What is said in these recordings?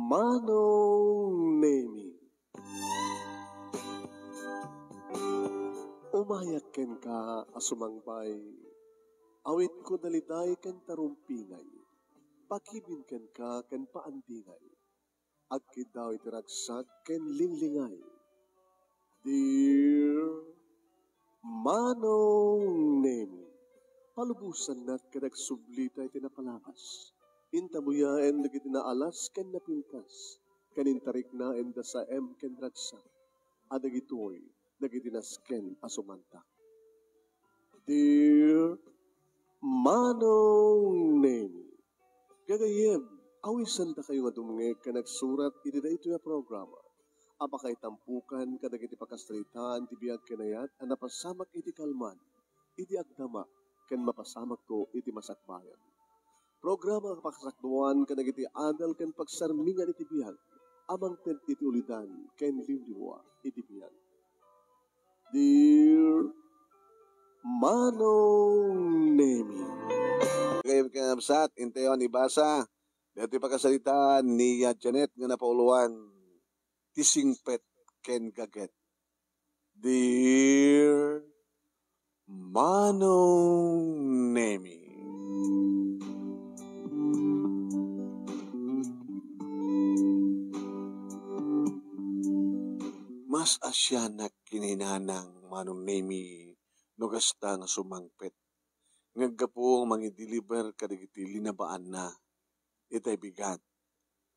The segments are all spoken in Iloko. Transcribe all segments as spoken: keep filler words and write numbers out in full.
Manong Nemi. Umayak kenka a sumangbay, awitko daliday ken tarumpingay, pakibin kenka ken paandingay, agkiddaw iti ragsak ken linglingay. Dear Manong Nemi, palubosannak ket agsublita iti napalabas. Intabuyaen dagiti naalas ken napintas, ken intariknaenda saem ken ragsak, a dagitoy dagiti nasken a sumantak. Dear Manong Nemi, gagayyem, awisendakayo nga dumngeg ken agsurat iti daytoy a programa a pakaitampukan kadagiti pakasaritaan ti biag ken ayat a napasamak iti kalman, iti agdama, ken mapasamakto iti masakbayan. Programa a pakasakduan kadagiti adal ken pagsarmingan iti biag a mangted iti ulidan ken limlimua iti biag. Dear Manong Nemi. Kay kinabsat, intayon ibasa daytoy pakasaritaan ni Janet nga napauloan ti singpet ken gaget. Dear Manong Nemi. Mas asianak ken ni Nanang Manong Nemi no kasta nga sumangpet. Ngaggapu mangideliver kadagiti linabaanna, itay bigat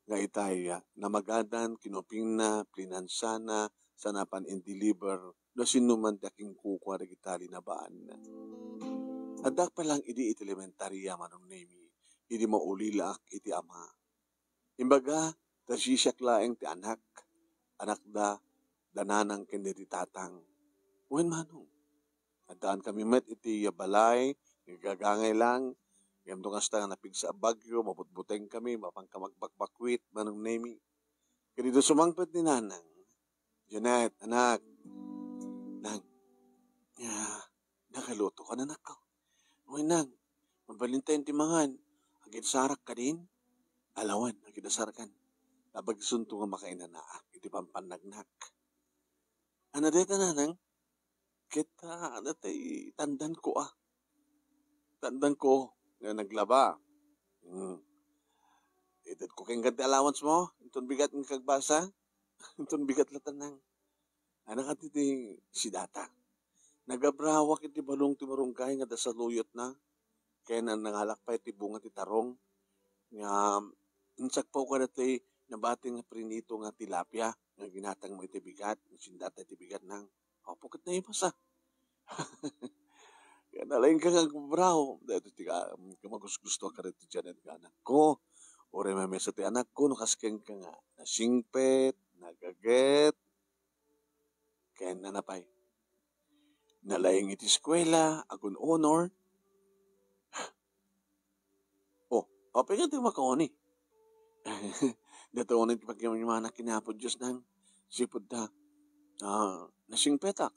nga itay namagadan, kinupingna, plinansana, saan a pan-indeliver no sinoman ti akinkukua dagita linabaanna. Addak pa lang idi iti elementaria, Manong Nemi, idi maulilaak iti ama. Imbaga, ta sisiak laeng ti anak, anakda, da nanang ken daydi tatang. Wen, Manong, addaan kami met iti balay, nagagangay lang. Ngem no kasta nga napigsa a bagyo, mabutbuteng kami, mapanka magbakbakwit, Manong Nemi. Ket idi sumangpet ni Nanang, Janet, anak. Nang, ya, nakaluto ka, anakko. Wen, Nang, mabalintayon ti mangan. Agid sarak kadin? Alawan, agid sarak kan. Tabagsunto nga makainanaak iti pampannagnak. Ano dayta, Nanang? Ket, ah, datay tandanko, ah. Tandanko nga naglaba. Hmm. Itedko kenka ti allowance mo, inton bigat nga kagbasa. Inton bigat latta, Nang. Anak, ati ti sidata. Nagabrawak iti balong ti marunggay nga adda saluyotna. Ken nangalak pay ti bunga ti tarong. Nga, insagpaw kadatoy nabati nga prinito nga tilapia nga ginatang mo iti bigat, nga sindata iti bigat, Nang. Apo ket naibasa. Kaya nalaing ka nga agbuburaw. Dahil ti ka, ka magusgusto ka rin ti Janet nga anak ko. Uray mamesa ti anak ko, no kasken ka nga nasingpet, nagaget. Kaya na napay. Nalaing iti eskwela, agun honor. Oh, apay nga di makauni? Datoy unay ti pagyamanyaman kinapo Dios, Nang. Sipud ta, ah, nasingpetak.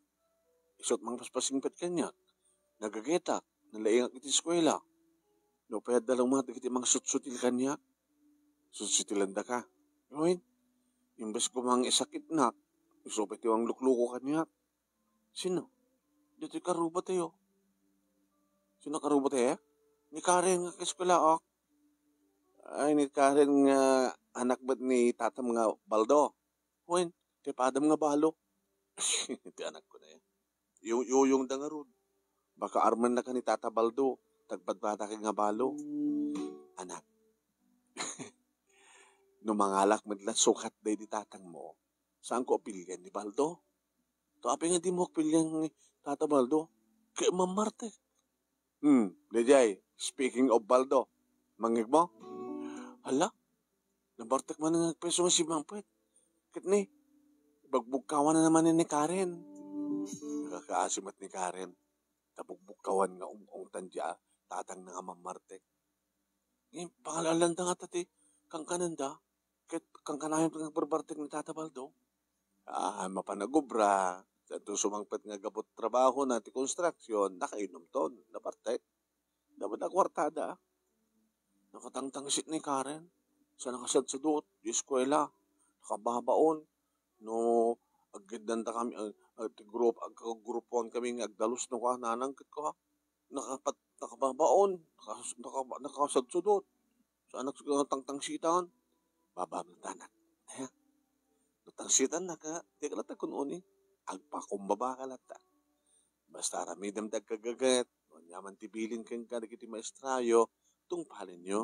Isut mangpaspasingpet kaniak. Nagagetak. Nalaingak iti eskwela. No, payat da lang mga dagiti mangsutsutil kaniak. Sutsutilan da ka. Ngayon, imbes ko mang isakitnak, isu pay ti manglukluko kaniak. Sino? Ditoy karuba tayo. Sino karuba tayo? Ni Karen nga kaeskwelaak. Ay, ni Karen nga anak bet ni tatam nga Baldo. Wen, ti padam nga balo. Ti anak ko na yan. Yung, yuyong da ngarud. Baka arman na ka ni Tata Baldo. Tagpadpada ka nga balo. Anak. No mangalak met la sukat day di tatang mo, saan ko apilian ni Baldo? To apay nga di mo apilian ni Tata Baldo? Kay mamartek. Hmm, daydiay, speaking of Baldo, mangngeg mo? Hala, nabartek man nga agpeso nga si Mangpet. Ket ni, bagbugkawan na naman ni Karen. Nakakaasi met ni Karen. Tabugbugkawan nga ung-ungtan dia tatang na nga mamartek. Ni, pangalan da nga ta ti, kangkanan da. Ket kankanayon ti nagbarbartek ni Tata Baldo. Ah, mapan nagubra, santo sumangpet nga gabut trabaho na ti construction, nakainumton, nabartek. Dapat nagwartada. Nakatangtangsit ni Karen. sa nakasadsudot, di eskuela, nakababaon, no, aggiddanta kami, ag-, ag-, grup-, agkagrupoan kami nga agdalus no ka, nanang ket ka, nakapat-, nakababaon, nakas-, nakaba-, nakasadsudot, sa anak tangtangsitan, babam na tanak. Eh, no tangsitan na ka, di ka latta kun uni, agpakumbaba ka latta. Basta aramidem ti agkagaget, no ania man ti bilin kenka dagiti maestrayo, tungpalenyo.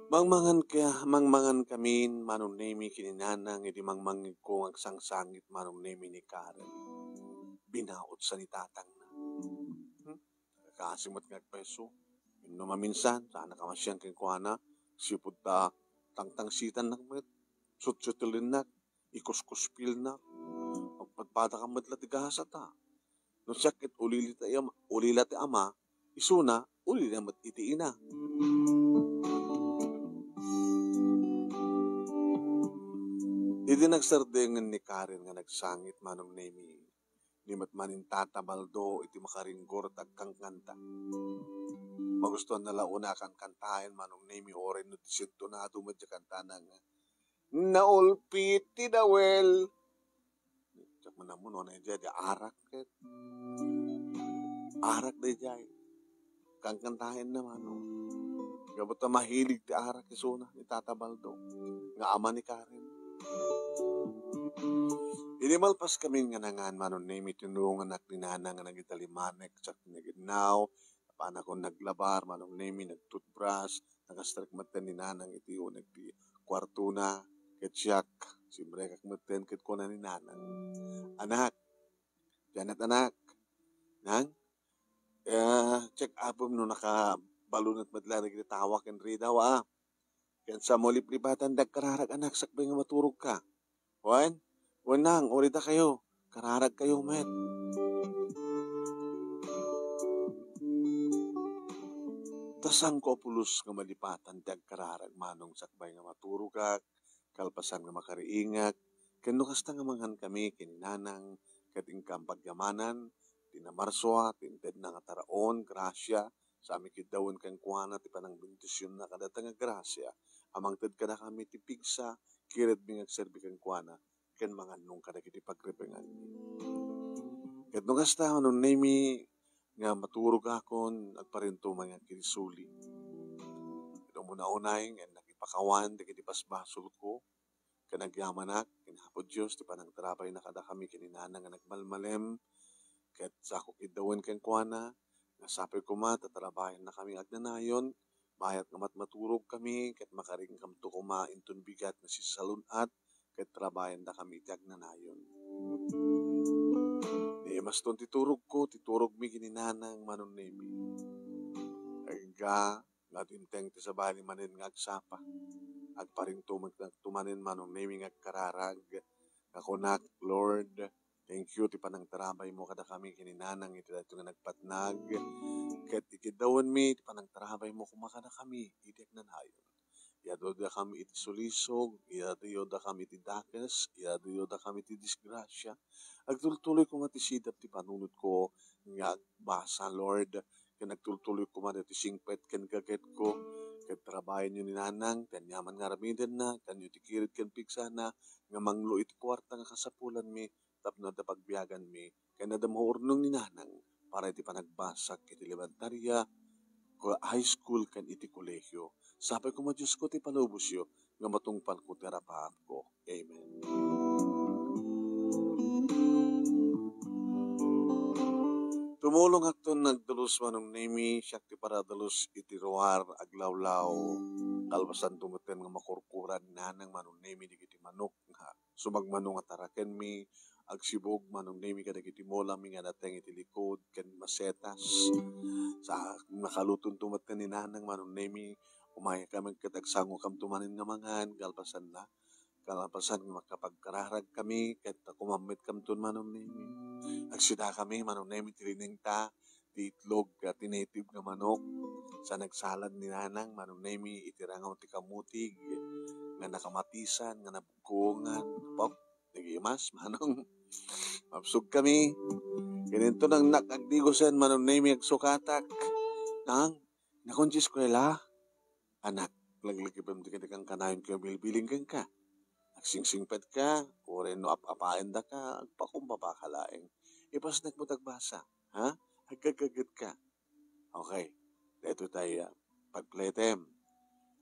Mangmangan ka, mangmangan kamin, Manong Nemi, ken ni Nanang, idi mangmangngegko nga agsangsangit, Manong Nemi, ni Karen. Binaut sa ni tatangna. Hmm? Nakakasi met nga agpeso. Wenno maminsan, saan a kamasian kenkuana, sipud ta tangtangsitannak met, sutsutulennak, ikuskuspilnak, magpadpadakan met la ti gasat, a. No siak ket ulila ti ama, ulila ti ama, isuna, ulila met iti ina. Idi nagsardengen ni Karen nga nagsangit, Manong Nemi, ni met manen Tata Baldo iti makaringgor ti agkankanta. Magustuanna la una a kankantaen, Manong Nemi, uray no disintonado met ti kantana nga, "Naulpit ti dawel." Diak man ammo no ania idiay, di arak ket. Arak daydiay. Kankantaenna, Manong. Gapu ta mahilig ti arak isuna ni Tata Baldo, nga ama ni Karen. Idi malpas kami nga nangan, Manong Nemi, tinulongannak ni Nanang nga nagitalimanek, siak ti naginnaw, apanakon naglabar, Manong Nemi, nagtutbras, nagastrek metten ni Nanang iti uneg ti kuartona, ket siak, simrekak metten ket kuna ni Nanang, "Anak, Janet, anak, Nang, eh, check upem no nakabalunet met la dagiti tawa ken ridaw, a. Ken sa mo liplipatan ti agkararag, anak, sakbay nga maturogka. Wen, wen, Nang, uray dakayo, kararagkayo met." Ta saanko a pulos nga malipatan ti agkararag, Manong, sakbay nga maturogak, kalpasan nga makariingak, ken no kasta nga mangan kami ken ni Nanang, ket inkam pagyamanan ti namarsua ti intedna nga taraon, grasia, sa mikiddawen kenkuana ti panangbendisionna kadata nga grasia a mangted kadakami ti pigsa, kiredmi nga agserbi kenkuana, ken mangannong kadagiti pagrepenganmi. Ket no kasta, Manong Nemi, nga maturogakon, agparintumangak iti suli. Ket umuna unay nga innak ipakawan dagiti basbasolko, ken agyamanak ken Apo Dios ti panangtarabayna kadakami ken ni Nanang nga nagmalmalem, ket saanko kiddawen kenkuana, nga sapay koma ta tarabayannakami agnanayon, mayat nga mat-, maturogkami, ket makariingkamto koma inton bigat nga sisalun-at, ket tarabayandakami iti agnanayon. Ni maston ti turogko, ti turogmi ken ni Nanang, Manong Nemi. Agga, nga dimteng ti sabali manen nga agsapa. Agparintumangakto manen, Manong Nemi, nga agkararag, nga kunak, "Lord, thank you ti panangtarabaymo kadakami ken ni Nanang iti daytoy nga nagpatnag, ket ikiddawenmi ti panangtarabaymo koma kadakami iti agnanayon. Iadudakami iti sulisog, iadudakami iti dakes, iadudakami iti disgrasia. Agtultuloy koma ti sidap ti panunotko nga agbasa, Lord, ken agtultuloy koma daytoy singpet ken gagetko, ket tarabayanyo ni Nanang ti aniaman nga aramidenna, kanyo ti kired ken pigsana, nga manglo iti kuarta nga kasapulanmi, tapno adda pagbiaganmi, ken adda maurnong ni Nanang para iti panagbasak iti elementarya, ko-, high school, ken iti kolehio. Sapay koma, Diosko, ti palubosyo, nga matungpalko ti arapaatko." Amen. Tumulongakton nagdalus, Manong Nemi, siak ti paradalos iti ruar aglawlaw. Kalpasanto metten nga makurkura ni Nanang, Manong Nemi, dagiti manok nga sumagmano nga tarakenmi, agsibug, Manong Nemi, kadagiti mulami nga nateng iti likud ken masetas. Sa nakalutonto metten ni Nanang, Manong Nemi, umayakami ket agsangokamto manen nga mangan, kalpasanna, kalpasan nga makapagkararagkami, ket kumammit kamton, Manong Nemi. Agsidakami, Manong Nemi, ti linengta, ti itlog, ket ti native nga manok. Sa nagsalad ni Nanang, Manong Nemi, iti rangaw ti kamutig nga nakamatisan, nga nabuggongan. Pop, nagimas, Manong. Mabsogkami. Ket inton nangnak-, agdigosen, Manong Nemi, agsukatak. Nang, nakon ti eskuela? Anak, laglagipem dagiti kankanayon ken bilbiling kenka. Agsingsingpetka, uray no ap-apaendaka, agpakumbabaka laeng. Ipasnek mo ti agbasa, ha? Agkagkagetka. Okay. Daytoy tay, ah, pagpletem.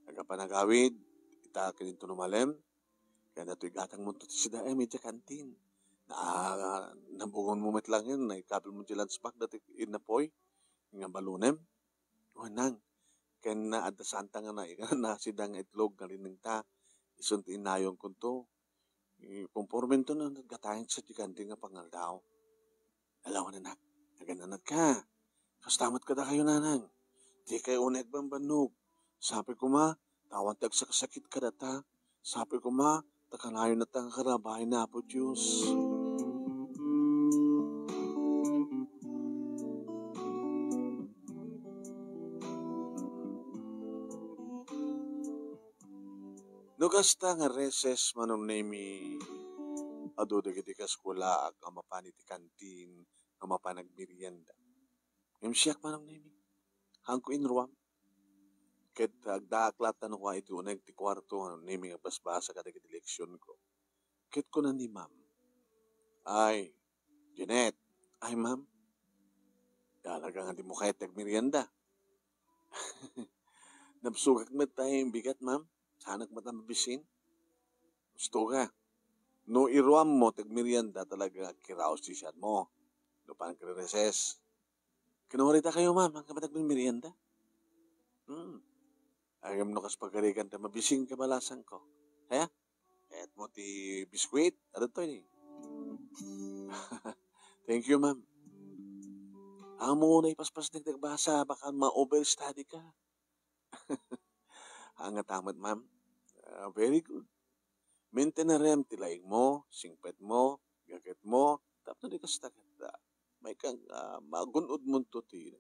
Agapan agawid, ita ken inton umalem, kaya daytoy igatangmonto ti sida, eh, media canteen. Na, ah, nabungonmo met laeng, naikabelmo ti lunch bag, daytoy inapoy, nga balonem. Wenang, ken adda santa nga na-, nasida nga itlog nga linengta, isun ti inayonkonto. Eh, kompormento no gatayen sa ti canteen nga pangaldaw. Alawan, anak, agan-anadka. Kasta met kadakayo, nanang. Dikay unay agbambannog. Sapay koma, ta awan ti agsakasakit kadata. Sapay koma, ta kanayon latta nga karabayen ni Apo Dios. No kasta nga recess, Manong Nemi, adu dagiti kaskolaak nga mapan iti kantin, nga mapan agmerienda. Ngem siak, Manong Nemi, haanko inruam. Ket agdaak latta no kua iti uneg ti kuarto, Manong Nemi, nga agbasbasa kadagiti leksionko. Ket kuna ni Ma'am, "Ay, Janet, ay, Ma'am, talaga nga dimo kayat ti agmerienda." Nabsogak met ta imbigat, Ma'am. Saanak met a mabisin. Gusto ka. No iruammo ti agmerienda, talaga agkiraos ti sianmo. No panagre-recess. Kinurita kayo, Ma'am, ang kapatag ng merienda? Hmm. Agam no kas pagarigan ta mabisin ka balasang ko. Kaya? Kayat mo ti biskwit? Ano to ni? Thank you, Ma'am. Amo na ipaspas ni nagbasa, baka ma-overstudy ka. Ang atamat, Ma'am. Ah, very good. Maintainarem ti laingmo, singpetmo, gagetmo, tapno di kasta ket, ah, maikang, ah, magun-odmonto ti,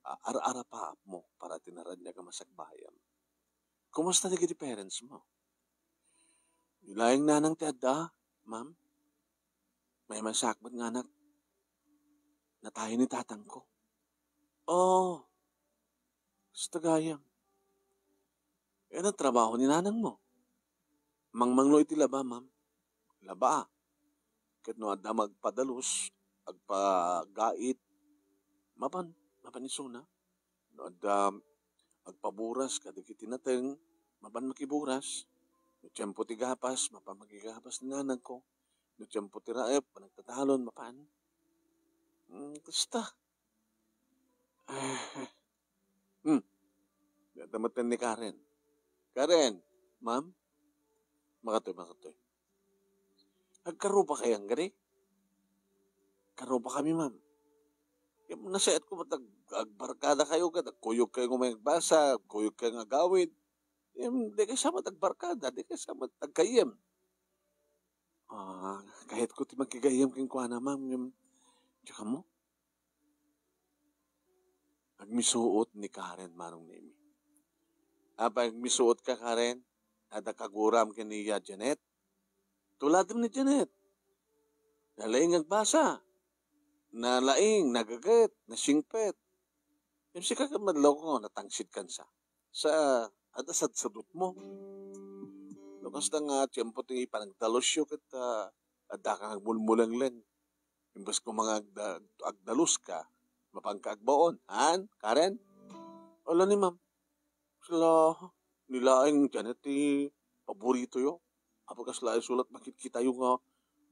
ah, ar-arapaapmo para ti naraniag a masakbayam. Kumusta dagiti parents mo? Laeng nanang ti adda, ma'am. Maymaysaak met nga anak. Natayen ni tatangko. Oh, kasta gayam. Yan ang trabaho ni nanang mo. Mangmanglo iti laba, ma'am. Laba. Ket no adda magpadalus, agpagait, mapan, mapan isuna. No adda agpaburas kadagiti nateng, mapan makiburas. No tiempo ti gapas, mapan makigapas ni nanang ko. No tiempo ti raep, panagtatalon, mapan. Mm, kasta. Hmm. Data met ni Karen. Karen, ma'am? Makatoy, makatoy. Agkaruba kayo, gari? Karuba kami, ma'am. Yung nasayaat ko, mat-, ag-, agbarkada kayo, kat agkuyog kayo nga may agbasa, agkuyog kayo nga agawid. Yung, di kayo sa mat agbarkada, di kayo sa mat agkayem. Ah, kahit ko ti magkigayem kenkuana, ma'am, yung, tsaka mo? Agmisuot ni Karen, Manong Nemi. Apay agmisuot ka, Karen? Adda kaguram ken ni Janet? Tulatem ni Janet. Nalaing agbasa. Nalaing, nagaget, nasingpet. Ngem sika ket madlaw ko nga natangsit kansa. Sa, adda sadsadot mo. No kasta nga tiempo ti panagdalusyo ket, ah, adda kang agmulmulengleng. Imbes ko mga agda-, agdalus ka, mapan ka agbaon. Han, Karen? Ala ni ma'am. Sila, nilaeng Janet ti paborito yo. Apo kasla isulat makitkita yo nga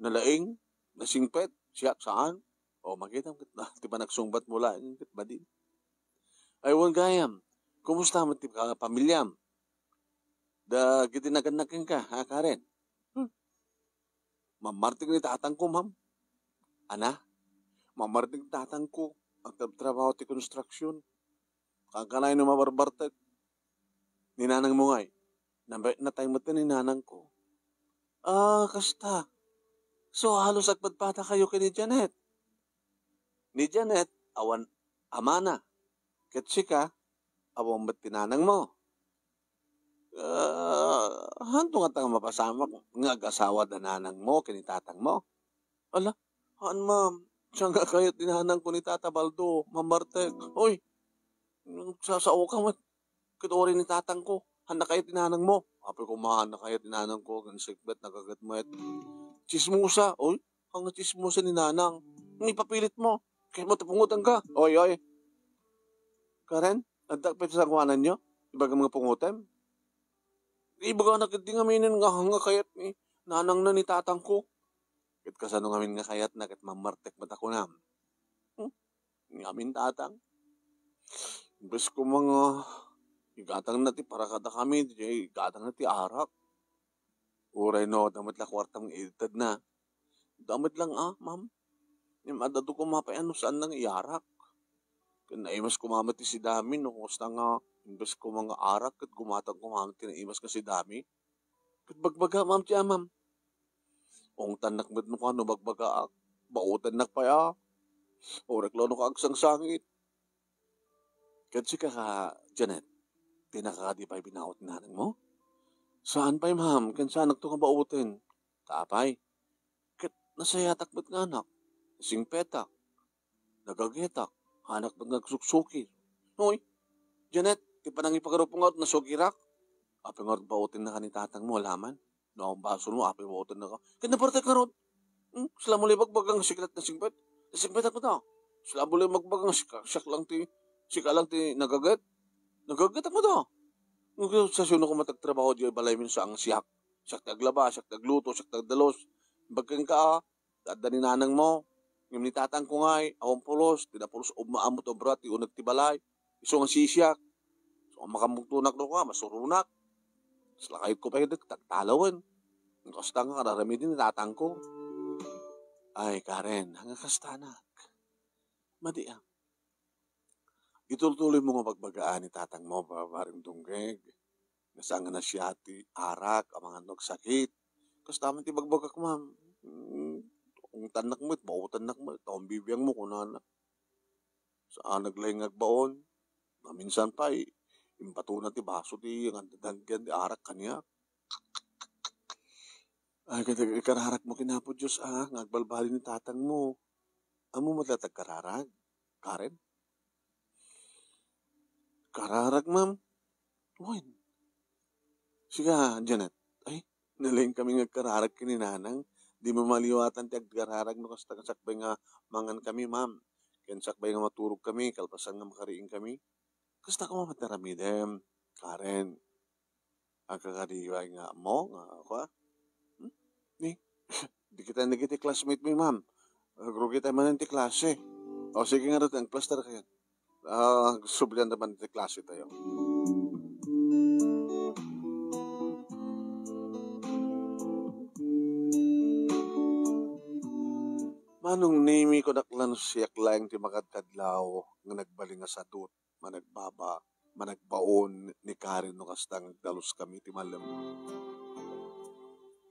nalaing, nasingpet, siak saan? O, makita mo ket na, ti panagsungbat mo laeng ket badin. Ay, wen gayam, kumusta met ti ka-, pamilyam? Dagiti nagannak kenka, ha, Karen? Hmm. Mammartek ni tatangko, ma'am. Ana? Mammartek ni tatangko. Agtrabtrabaho ti konstruksyon. Kankanay no mabarbartek. Ni nanang mo ngay. Nabay-, natay met ni nanang ko. Ah, kasta. So, halos agpadpada kayo ken ni Janet. Ni Janet, awan amana. Ket sika, awan met ti nanang mo. Ah, hanto nga ta mapasamak nga ag-asawa da nanang mo ken ni tatang mo? Ala, haan, ma'am. Siya nga kayat ni nanang ko ni Tata Baldo, Ma'am Martek. Oy, nagsasao ka met. Ket uray ni tatangko, haanna kayat ni nanangmo. Apay koma, haanna kayat ni nanangko, ken singpet, nagaget met. Tsismosa, oy, haanna tsismosa ni nanang. Nga ipapilit mo. Kayat mo ta pungotenka. Oy, oy. Karen, adda pay ti sangoananyo? Ibagam nga pungotem? Ibagana ketdi ngamin nga, nga kayat ni nanangna ni tatangko. Ket kasano ngamin nga kayatna ket mammartek met a kunam? Hmm? Ngamin tatang. Imbes koma nga igatangna ti para kadakami, diay igatangna ti arak. Uray no, adda met la kuartam nga itedna. Adda met lang, ah, ma'am. Ngem adda koma pay a no saanna nga iarak. Ket naimas koma met ti sidami no kasta nga imbes koma nga arak ket gumatang koma met ti naimas nga sidami. Ket bagbaga, ma'am, ti amam. Ungtannak met no kano bagbagaak. Baotennak pay a. Uray la no ka agsangsangit. Ket sika ka, Janet, ti nakakadi pay binaot ni nanangmo? Saan pay, ma'am, ken saanakto nga baoten. Ta apay? Ket nasayatak met nga anak. Singpetak. Nagagetak. Haanak met nga agsuksukir. Hoy, Janet, ti panangipagarup nga nasukirak. Apay nga baotennak ni tatangmo, alaman? No, awan basolmo, apay baotennaka. Ket napartek ngarud. Hmm? Sila mo la ibagbaga nga sika la ti nasingpet. Nasingpetak met a. Sila mo la ibagbaga nga sika, siak lang ti, sika lang ti nagaget. Nagagetak met a. Ngem sa sino ka matagtrabaho diay balaymi no saan nga siak? Siak ti aglaba, siak ti agluto, siak ti agdalus. Imbag kenka a, adda ni nanangmo. Ngem ni tatangko ngay, awan pulos, ti napulos, um-, ammot obra ti uneg ti balay. Isu nga sisiak. So, makamugtonak no ka, masuronak. Kas lakayko pay dek, tagtalawen. Kasta nga kararamiden ni tatangko. Ay, Karen, anga kastanak? Madi a. Itultuloy mo nga bagbagaan ni tatangmo, Baring Dunggeg. Nga saan nga nasiati, arak, amangan no agsakit. Kasta man ti bagbagak, ma'am. Mm, ungtannak met, baotennak met, ta awan bibiang mo, kunana. Saan naglaing nga agbaon. Maminsan pay, imbatona ti baso ti nga danggen ti arak kaniak. Ay, ket ikararak mo ken Apo Dios, ah, nga agbalbaliw ni tatangmo. Ammo met la ti agkararag, Karen? Kararag, ma'am? Wen. Sika, Janet. Ay, nalaing kami nga agkararag ken ni nanang. Di mo maliwatan ti agkararag no kasta nga sakbay nga mangan kami, ma'am. Ken sakbay nga maturog kami, kalpasan nga makariing kami. Kasta koma met ti aramidem, Karen. Agkakadiwa nga ammo nga kua? Hmm? Ni? Dikitaen dagiti classmate mi, ma'am. Agrugitaen manen ti klase. O, sige ngarud, agplaster kayo. Ah, sublian naman ti klase tayo. Manong Nemi, kunak lan siak laeng ti makadkadlaw nga nagbalin nga sadut, managbaba, managbaon ni Karen no kasta nga agdalus kami ti malem.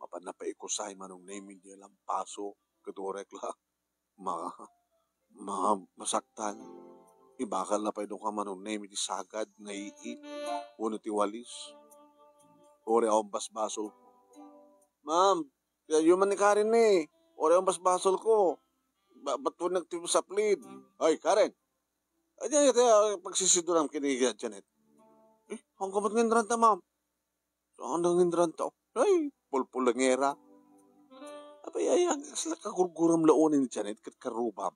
Mapan na pay ikusay Manong Nemi diay lampaso, ket uray la ma-, ma-, masaktan. Ibakal na pay no ka Manong Nemi ti sagad nga ii, wenno ti walis. Uray awan basbasol. Ma'am, kaya man ni Karen ni, uray awan basbasolko. Ba-, batuan ti saplid. Ay, Karen. Ay, di, di, di, pagsisiduram kini Janet. Eh, ang kamat nga inranta, ma'am. So, ang nang inranta? Ay, pulpulangera. Apay, ay, ang sila kagurguram laonin ni Janet, ket karubam.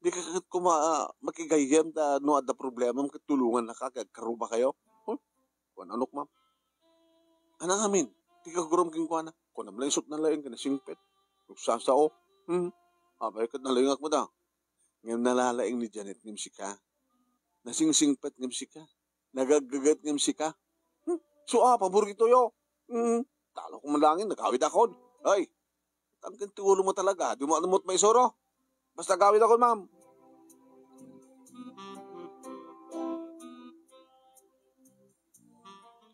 Di ka ket kuma, ah, makigayyem ta no adda problema, ket tulungan na ka, ket karuba kayo. Huh? Kuan anok, ma'am. Anang amin, ti kaguram kenkuana. Kunam lang isut na laeng ken nasingpet. Nagsasao. Hmm. Apay ket nalingak mo da. Ngem nalalaing ni Janet ngem sika. Nasingsingpet ngem sika. Nagaggaget ngem sika. Hmm. So, ah, paborito yo. Hmm. Talo ko manlangin, nagawid akon. Ay, tangken ti ulo mo talaga. Di mo anumot maisuro. Basta gawid ako, ma'am.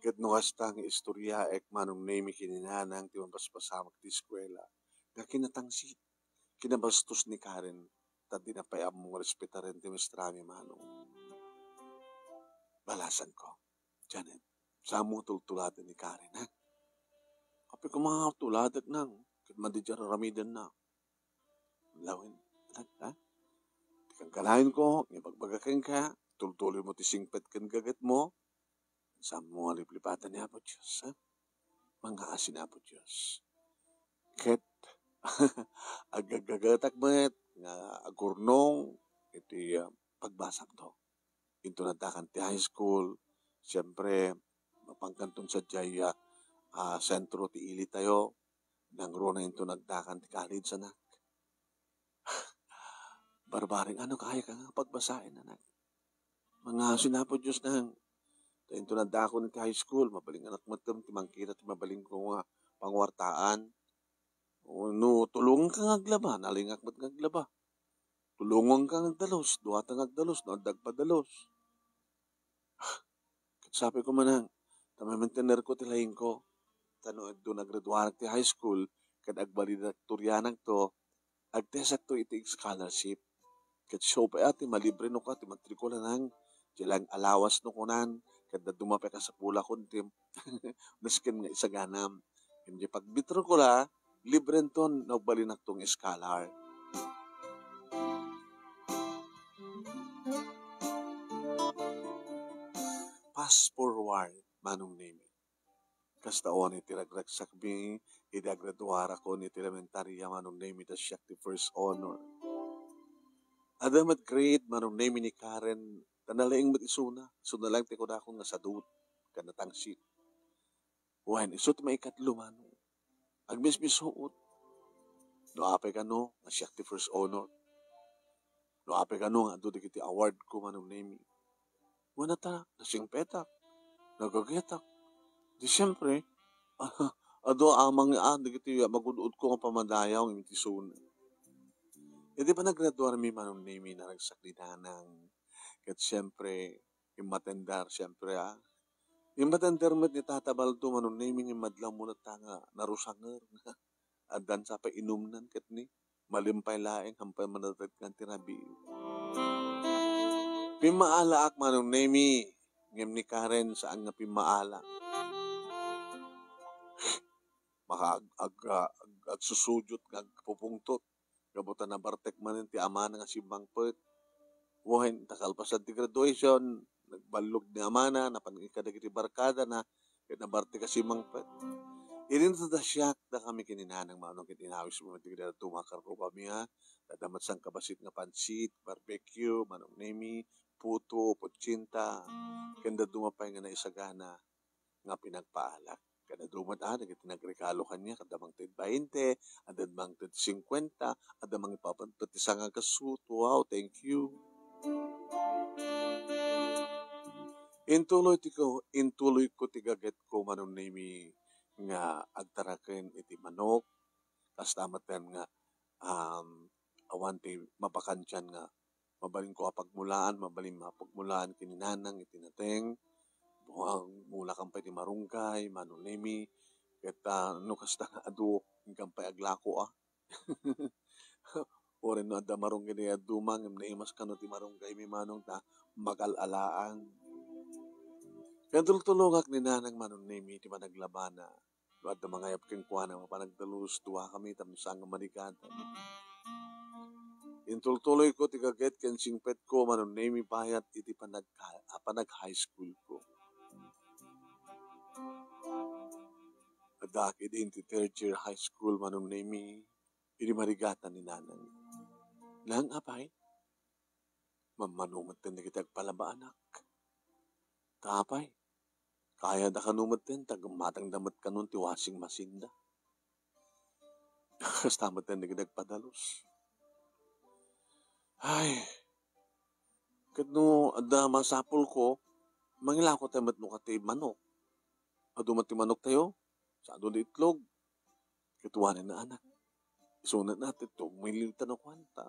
Ket no kasta nga istoryaek Manong Nemi ken ni Nanang ti mapaspasamak ti eskuela, nga kinatangsit, kinabastos ni Karen, ta di na pay ammo nga respetaren ti maestrami, Manong. Balasanko, Janet, saan mo tultuladen ni Karen, ha? Apay ko mangtultulad, Nang, ket madi ti aramidenna. Lawen, ha? Ti kankanayon ko, nga ibagbaga kenka, tultuloy mo ti singpet ken gaget mo, Saanmo nga liplipatan ni Apo Dios, ha? Mangngaasi ni Apo Dios. Ket aggaggagatak met nga agurnong iti, ah, pagbasakto. Inton addakan ti high school, siempre, mapankanton sadiay, ah, ah, sentro ti ilitayo, nangruna inton addakan ti college, anak. Barbaring, ano kaya ka nga pagbasaen, anak? Mangngaasi ni Apo Dios nang. Ta inton addakon iti high school, mabalin nga anak met ti mangkita ti mabalinko nga panguartaan. O, no, tulonganka nga aglaba, nalingak met nga aglaba. Tulonganka nga agdalus, duata nga agdalus, no, adda agpadalus. Ket sapay ko manang, ta maintinderko ti laingko. Ta no adu nagraduarak ti high school, ket agbalidaktorianakto, agtesakto iti scholarship. Ket siopay a ti malibre no ka ti matrikula nang, diay lang alawas no kunan, ket dadduma pay kasapulakon ti nasken nga isaganam. Ken diay pagmatrikula, librenton no agbalinakto nga scholar. Fast forward, Manong Nemi. Kasta unay ti ragragsakmi, idi agraduarakon iti elementaria, Manong Nemi, ta siak ti first honor. Adda met grade, Manong Nemi, ni Karen, ta nalaing met isuna. Isuna lang ti kunakon nga sadut, ken natangsit. Wen, isu ti maikatlo, Manong. Agmismisuot. No apay kano, nga siak ti first honor. No apay kano nga adu dagiti award ko, Manong Nemi. Wen, ta, nasingpetak, nagagetak. Di siempre, adu amang nga, ah, dagiti, ah, magud-od ko nga pamadayaw, iti isuna. Idi panagraduarmi, Manong Nemi, naragsak ni Nanang. Ket siempre, immatender, siempre, ah. Immatender met ni Tata Baldo, Manong Nemi, nga madlaw mo ta nga narusanger. Addan sa pay inumnan ket ni, malem pay laeng, hampay manatedkan ti rabii. Pimmaalaak, Manong Nemi, ngem ni Karen, saan nga pimmaala. Maka ag-, ag-, ag-, agsusuyot nga agpupungtot. Gapu ta nabartek manen ti amana nga simmangpet. Wen, ta kalpasan ti graduation, nagballog ni amana, napan kadagiti barkadana, ket nabartek a simmangpet. Idi natadasiak, dakami ken ni Nanang Manong ket inawismi met dagiti dadduma a karrubami, ha. Adda met sangkabassit nga pansit, barbecue, Manong Nemi, puto, putsinta, ken dadduma pay nga naisagana nga pinagpaalak. Ket adu met, ah, dagiti nagregalo kaniak, adda mangted bainte, adda mangted singkuenta, adda mangipapanted ti sanga kasut. Wow, thank you. Intuloy ti ko, intuloy ko ti gagetko, Manong Nemi, nga agtaraken iti manok. Kasta metten nga, um, awan ti mapakantian nga mabalinko a pagmulaan, mabalin a pagmulaan ken ni Nanang iti nateng. Buang, mulakan pay ti marunggay, Manong Nemi, ket, ah, no kasta nga adu, inkan pay aglako, ah. Uray no adda marunggay nga adduma, ngem naimas kano ti marunggaymi, Manong, ta magal-alaang. Ken tultulongak ni Nanang, Manong Nemi, ti panaglabana. No adda mangayab kenkuana nga panagdalus, duakami tapno saan nga manigatan. Intultuloyko ti gaget ken singpetko, Manong Nemi, bayat iti panagka-, ah, panag-high schoolko. Addaak idi iti third year high school, Manong Nemi, idi marigatan ni Nanang. Nang, apay, mammano metten dagiti agpalabaanak. Ta apay, kayada kano metten, ta gummatangda met kanon ti washing machine da. Kasta metten dagiti agpadalus. Ay, ket no adda masapulko, mangilako tayo met no kati manok. Adu met ti manoktayo, sa adu ti itlog. Ket wanenna, anak. Isunetna ti tumiliw ta no kuan, ta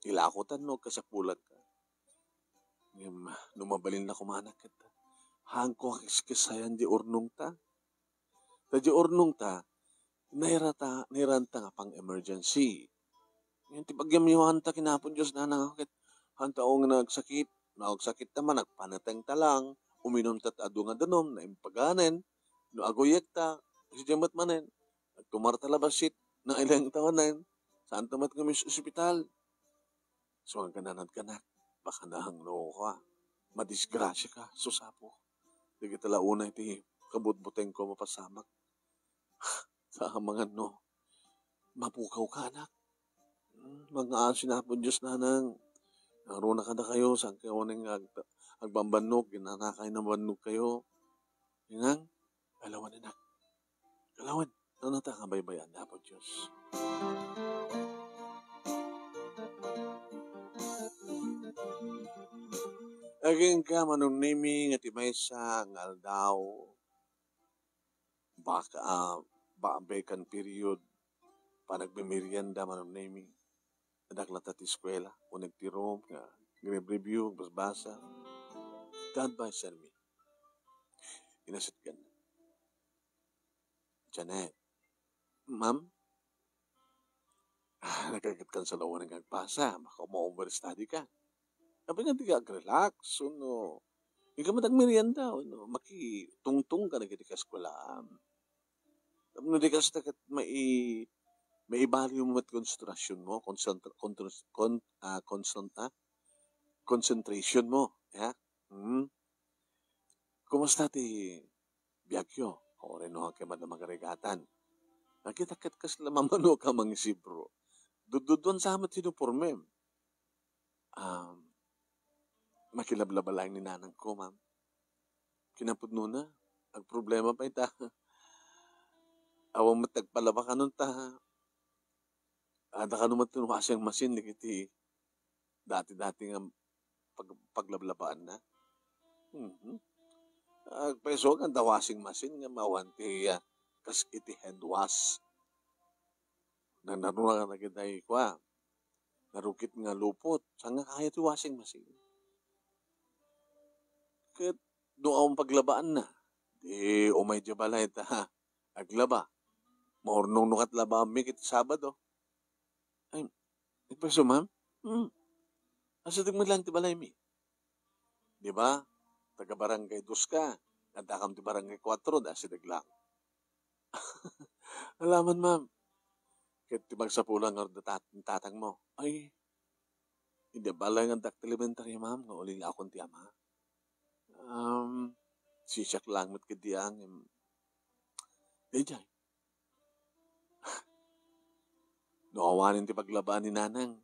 ilako ta no agkasapulanka. Ngem no mabalin la kumanak ket, haanko a kiskissayan di urnongta. Ta di urnongta, nairata-, nairanta nga pang-emergency. Ngem ti pagyamyamanta ken Apo Dios, Nanang, ket haanta unay nga agsakit. No agsakitta man, agpanetengta lang, uminumta ta adu nga danum, naimpaganen. No aguyekta, sadiay met manen, agtumarta la bassit, nailengta manen, saanta met nga umius-ospital. So, agkananad kanak, baka nahangno ka, madisgrasya ka, sus Apo. Dagita la unay ti kabutbutengko a mapasamak. Sa amangan no, mapukawka, anak. Hmm, mangngaasi ni Apo Dios, nanang. Nangruna kadakayo, saan kayo unay nga ag-, agbambannog, ginanakay na bannogkayo. Inang, alawan, anak. Alawan, ano ta nga baybayan ni Apo Dios? Agingga, Manong Nemi, nga ti maysa nga aldaw, baka, ah, ba-, vacant period, panagmemerienda, Manong Nemi. Anak latta ti eskuela, uneg ti room, nga, nag-review, basbasa. The adviser mi. Inasit ken, Janet. Ma'am? Ah, nagkagit kan sa lawan nga agbasa, baka ma-overstudy ka. Apay nga di ka ag-relax, no? Di ka matagmerienda, no? Makitungtong ka na giti kaskulaan. Tapno di kasta ket mai-, maibaliw mo met konsentrasyon mo, konsentra-, kontrus-, kon-, ah, konsen-, ah, concentration mo, ya? Hmm. Kumusta ti biagyo? Uray no, kay madam magarigatan. Nakita ket kasla mamano ka mangisibro. Dudduduan sa met uniformem. Um, makilablaba laeng ni nanangko, ma'am. Kinapudnona, agproblema pay ta. Awan met agpalaba kanon ta. Adda kano met ti washing machine dagiti dati-dati nga pag-, paglablabaanna. Mhm. Agpayso nga adda washing machine nga mawan ti, ah, kas iti hand wash. Nanaruna dagiti kua, narukit nga lupot, saan nga kaya ti washing machine? Ket no awan paglabaanna, di umay diay balay ta aglaba. Maurnong no ket labaanmi ket Sabado. Ay, nagpayso, ma'am? Hmm. Asideg met laeng ti balaymi. Di ba? Taga Barangay Dos ka. Addakam ti Barangay Kuatro, da asideg lang. Alaman, ma'am. Ket ti magsapula nga tat-, tatangmo. Ay, idi balay nga addak ti elementary, ma'am, nga ulilakon ti ama. Um, sisiak lang met kadi ang, em, daydiay. No awanen ti paglabaan ni nanang.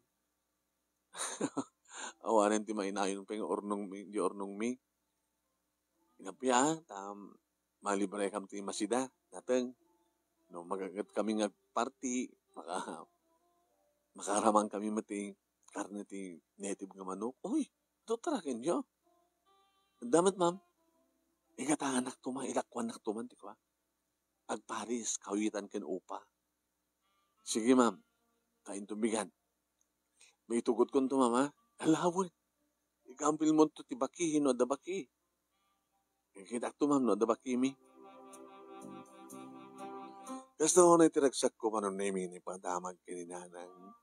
Awanen ti mainayon pay nga urnongmi, di urnongmi. Inapya, ta malibrekam ti masida, nateng. No, magaget kami nga party, maka-, makaraman kami met ti karne ti native nga manok. Uy, tutra kenyo. Damet, ma'am. Igatanak to, ma-, ilakuannak to man, ti kua. Agparis, kawitan ken upa. Sige, ma'am. Ta inton bigat. Maitugod konto, ma'am, ha? Alawen. Ikampil monto ti baki, no adda baki. Kitak to, ma'am, no adda bakimi. Kasta unay ti ragsakko, Manong Nemi, ni padamag ken ni nanang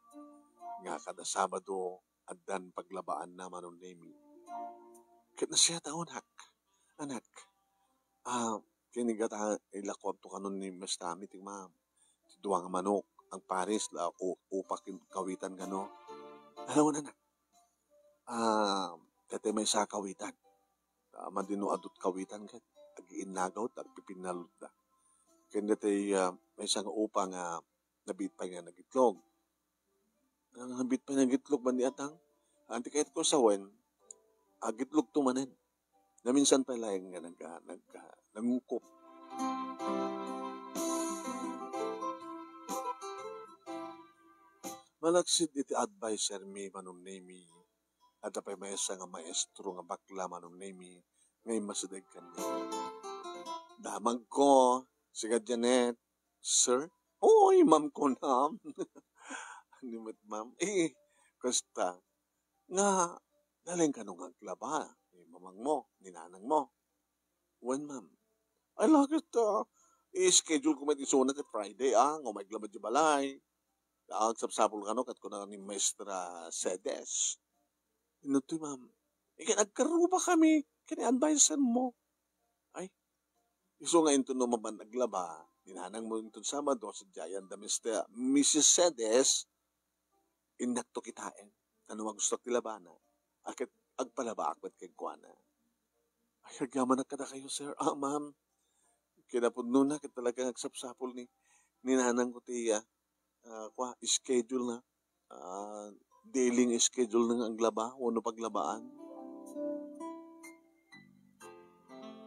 nga kada Sabado addan paglabaanna, Manong Nemi. Ket nasayaat, anak. Anak, ah, ken igata ilakuanto kanon ni mestami ti, ma'am, ti dua nga manok, agparis la u-, upa ken kawitan kano. Alawen, anak. Ah, daytoy maysa a kawitan. Ah, madi no adut kawitan ket agiinnagaw da, agpipinnalot da. Ken daytoy, ah, maysa nga upa nga nabiit pay nga nagitlog. Ang nabiit pay nagitlog, madi atang. Ang ti kayatko sawen, agitlog to manen. Naminsan pay laeng nga nag-, ah, nag-, ah, nangukop. Malaksid iti adviser mi, Manong Nemi, adda pay maysa nga maestro nga bakla, Manong Nemi, nga immasideg kaniak. Damagko, siga Janet, sir? Oy, ma'am ko, ma'am. Ano met, ma'am? Eh, kasta, nga, naleng kano nga aglaba, ni mamangmo, ni nanangmo. Wen, ma'am. Ay, lakit, ah, i-schedule ko met isuna ket Friday, ah, nga umaglaba di balay. Ah, agsapsapul kano, ket kuna ni Maestra Sedes. Inno toy, ma'am. Ikan agkaruba kami, ken adviser mo. Ay, isu nga inton no mapan aglaba, ni nanangmo inton Sabado, sadiayan da Mister, Missus Sedes, innak to kitaen. Ano nga gusto ti labana? Aket agpalabaak met kenkuana. Ay, agyamanak kadakayo, sir. Ah, ma'am. Kinapudnona, ket talaga agsapsapul ni, ni nanang ko ti, ah, ah, kwa, schedule na. Ah, daily nga schedule na nga aglaba, wenno paglabaan.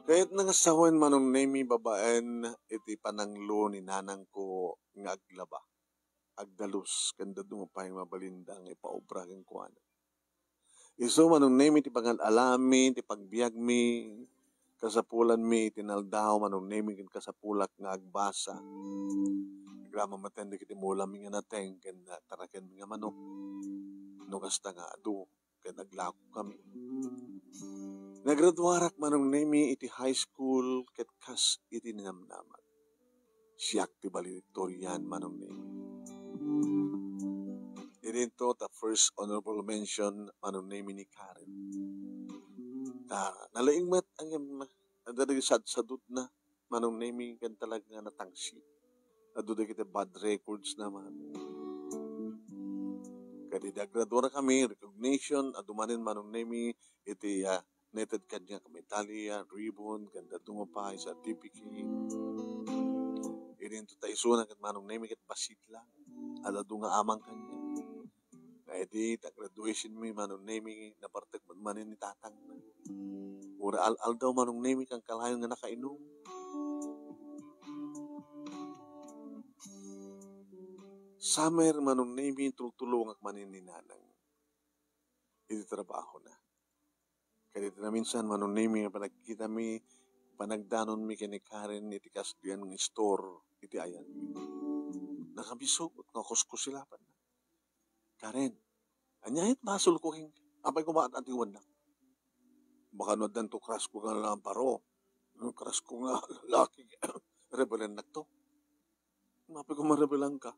Kayatna nga sawen, Manong Nemi, babaen iti pananglo ni nanang ko nga aglaba. Agdalus, ken dadduma pay mabalinda nga ipaobra kenkuana. Isu, Manong Nemi, ti pangal-alami, ti pagbiagmi, kasapulanmi, ti naldaw, Manong Nemi, ken kasapulak nga agbasa. Agraman met dagiti mulammi nga nateng, ken tarakenmi nga manok. No kasta nga adu, ken aglako kami. Nagraduarak, Manong Nemi, iti high school, ket kas iti ninamnamak. Siak ti valedictorian, Manong Nemi. Idinto ta first honorable mention, Manong Nemi, ni Karen. Ta nalaing met, ngem, adda dagiti sadsadutna, Manong Nemi, ken talaga nga natangsit. Adu dagiti bad records na, Manong. Ket idi agraduar kami, recognition, adu manen, Manong Nemi, iti, ah, netted kaniak medalya, ribbon, ken dadduma pay certificate. Idinto ta isuna ket Manong Nemi ket bassit lang. Adda adu nga amang kaniak. Nga idi ta graduation mi, Manong Nemi, nabartek met manen ni tatangna. Uray al-aldaw, Manong Nemi, kangkalayon nga nakainum. Summer, Manong Nemi, tultulongak manen ni nanang iti trabahona. Ket iti naminsan, Manong Nemi, nga panagkitami, panagdanonmi ken ni Karen iti kasdian nga store iti ayanmi. Nakabisukot nga kuskusilapan. Karen, ania iti basolko kenka? Apay koma atiwannak? Baka no addanto crush ko nga lamparo. Crush ko nga lalaki. Rebelennak to. Apay koma rebelanka?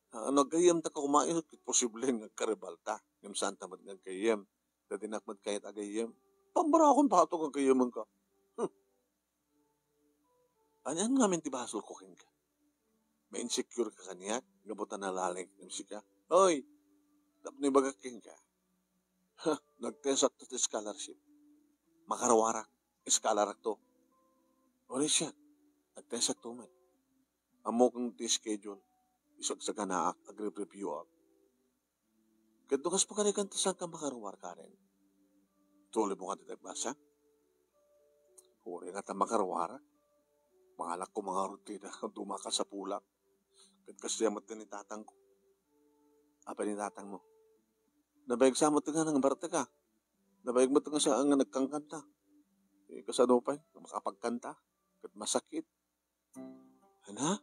Ah, no agayyemta ka koma, eh, posible nga agkarebalta. Ngem saanta met nga agayyem. Dadinak met kayat agayyem. Pambarakon bato nga agayyemenka. Hmm. Anian ngamin ti basolko kenka? Ma-insecure ka kaniak, gapu ta nalaling ka sika. Hoy! Tapno ibagak kenka. Ha, nagtesak to ti scholarship. Makaruarak. Scholarak to. Uray siak. Nagtesak to met. Ammok ti schedule. Isu agsaganaak, agre-review ak. Ket no kas pagarigan ta saan ka makaruar, Karen? Tuloy mo nga ti nagbasa? Uray nga ta makaruarak. Mangalak ko mga rutina, dumaka sa pulak. Ket kasdiay met ni tatang ko. Apay ni tatang mo? Nabayag sa met nga nang bartek a. Nabayag met nga sa nga nagkangkanta. Eh, kasano pay? Makapagkanta. Ket masakit. Ana?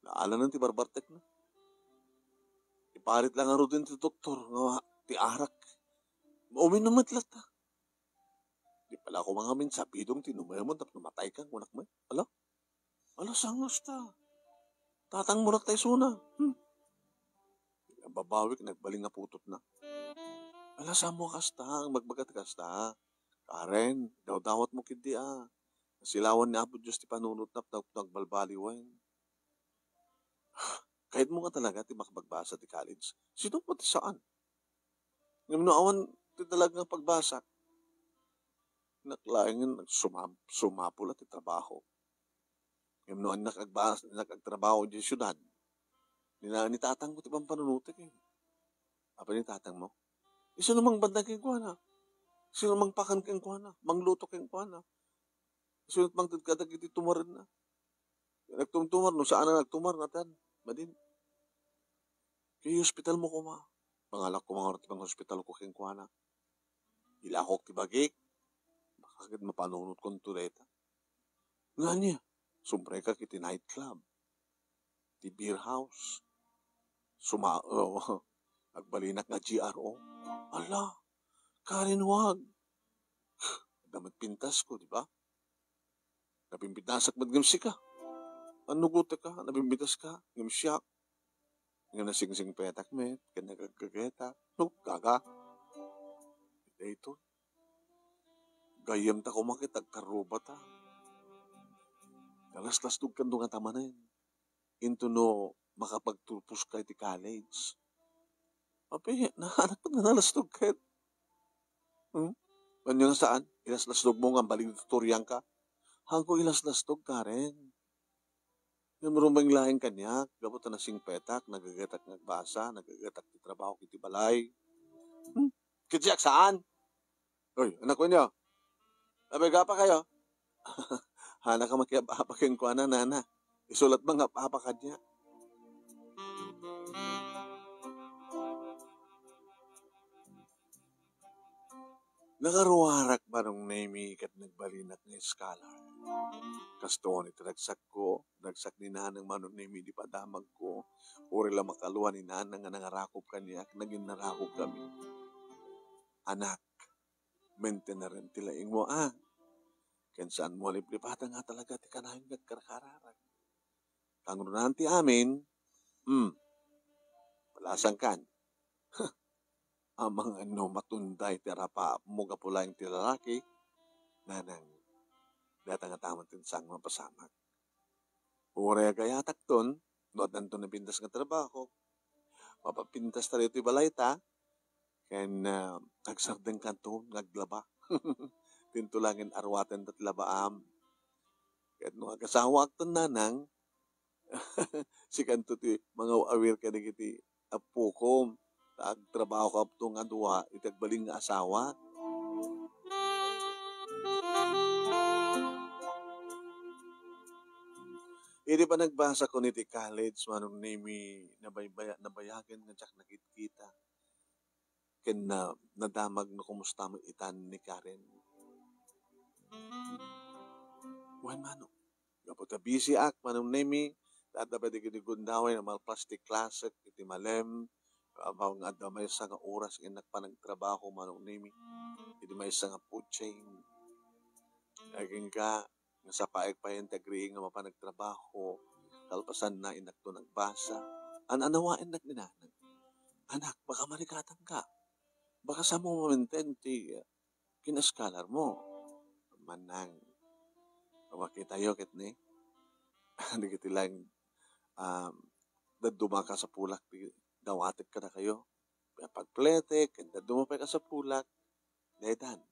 Naalanan ti barbartekna. Iparit lang ngaruden ti doktor nga ti arak. Uminum met latta. Di pala ako mangamin sa bidong ti numemon tapno matay ka, kunak met. Ala? Ala, sangas ta. Tatang mo latta isuna. Hmm. Nababawik, nagbaling nga putotna. Ala, samo kasta, magbagat kasta. Karen, dawdawat mo kidi a. Nasilawan ni Apo Dios ti panunotna tapno agbalbaliwen. Kayatmo nga talaga ti makapagbasa ti college? Sino mo ti saan? Ngem no awan ti talaga nga pagbasa, naklaingen sumam-, sumapul a ti trabaho. Ngem no annak agbas-, annak agtrabaho idiay siudad, ni na-, ni tatang mo ti pampanunotek, eh. Apay ni tatang mo? Isuna mangbanday kenkuana? Isuna mangpakan kenkuana? Mangluto kenkuana? Isuna mangted kadagiti tumarenna? Nagtumtumar, no saan a nagtumar, natan, madin. Kay hospital mo koma. Mangalak ko mga ti pang-hospital ko kenkuana. Ilakok ti bagik. Baka ket mapanunot ko dayta. Ngania, sumrekak iti nightclub. Ti beer house. Suma-, oh, agbalinak nga G R O. Ala, Karen, wag. Damat pintas ko, di ba? Napimpitasak met ngem sika. Annugotek a, napimpitaska, ngem siak. Ngem nasingsingpetak met, ken nagaggagetak. No, gaga. Daytoy. Gayyemta koma ket agkarrubata. Nalaslastogkan duay nga tamanen. Intono makapagturposka iti college. Apay, naanak met nga nalastog ket. Hmm? Ania nga saan? Ilaslasdogmo nga balikturianka. Haanko ilaslasdog, Karen. Ngem rumeng laeng kaniak, gapu ta nasingpetak, nagagetak nga agbasa, nagagetak ti trabaho iti balay. Hmm? Ket siak saan? Oy, anak wenyo. Abay, gapa kayo. Hana ka makiab-aba kenkuana, nana. Isulat nga ap-aba kanya. Nagaruarak Manong Nemi ket nagbalinak nga scholar. Kastoon iti ragsakko, ragsak ni Nanang Manong Nemi di padamagko, uray la makalua ni Nanang nga nangarakop kaniak, nagin narakop kami. Anak, maintenaren ti laingmo, a. Ken saanmo liplipatan nga talaga ti kanayon nga agkarkararag. Kangrunaan ti amin, hmm, palasangkan. Amangan no matunda iti arapaapmo gapu laeng ti lalaki, Nanang, dayta nga taman ti saan nga mapasamak. Uray agayatakton, no addanton napintas nga trabaho, mapapintas tayo ti balayta, ken, ah, agsardengkanton nga aglaba. Dinto laeng aruaten ti labaam. Ket no agasawaakton, Nanang, sikanto ti mangaw-awir kadagiti appokom, ta agtrabaho kapto nga dua iti agbalin nga asawa. Idi panagbasakon iti college, Manong Nemi, nabaybaya-, nabayagen nga diak nakitkita. Ken na-, nadamag no kumusta met itan ni Karen. Wen, Manong, gapu ta bisiak, Manong Nemi, ta adda pay dagiti gundaway nga malpas ti klasek iti malem, ammom nga adda maysa nga oras nga innak panagtrabaho, Manong Nemi, iti maysa nga food chain. Agingga, nga sapaek pay ti agriing nga mapan agtrabaho, kalpasanna, innakto nagbasa. An-anawaennak ni Nanang, "Anak, baka marikatanka. Baka saanmo mamenten ti, ah, kinaskalarmo." Manang, makitayo ket ni, dagiti laeng, um, dadduma a kasapulak ti dawatek kadakayo. Pagpletek, ken dadduma pay kasapulak. Daytan,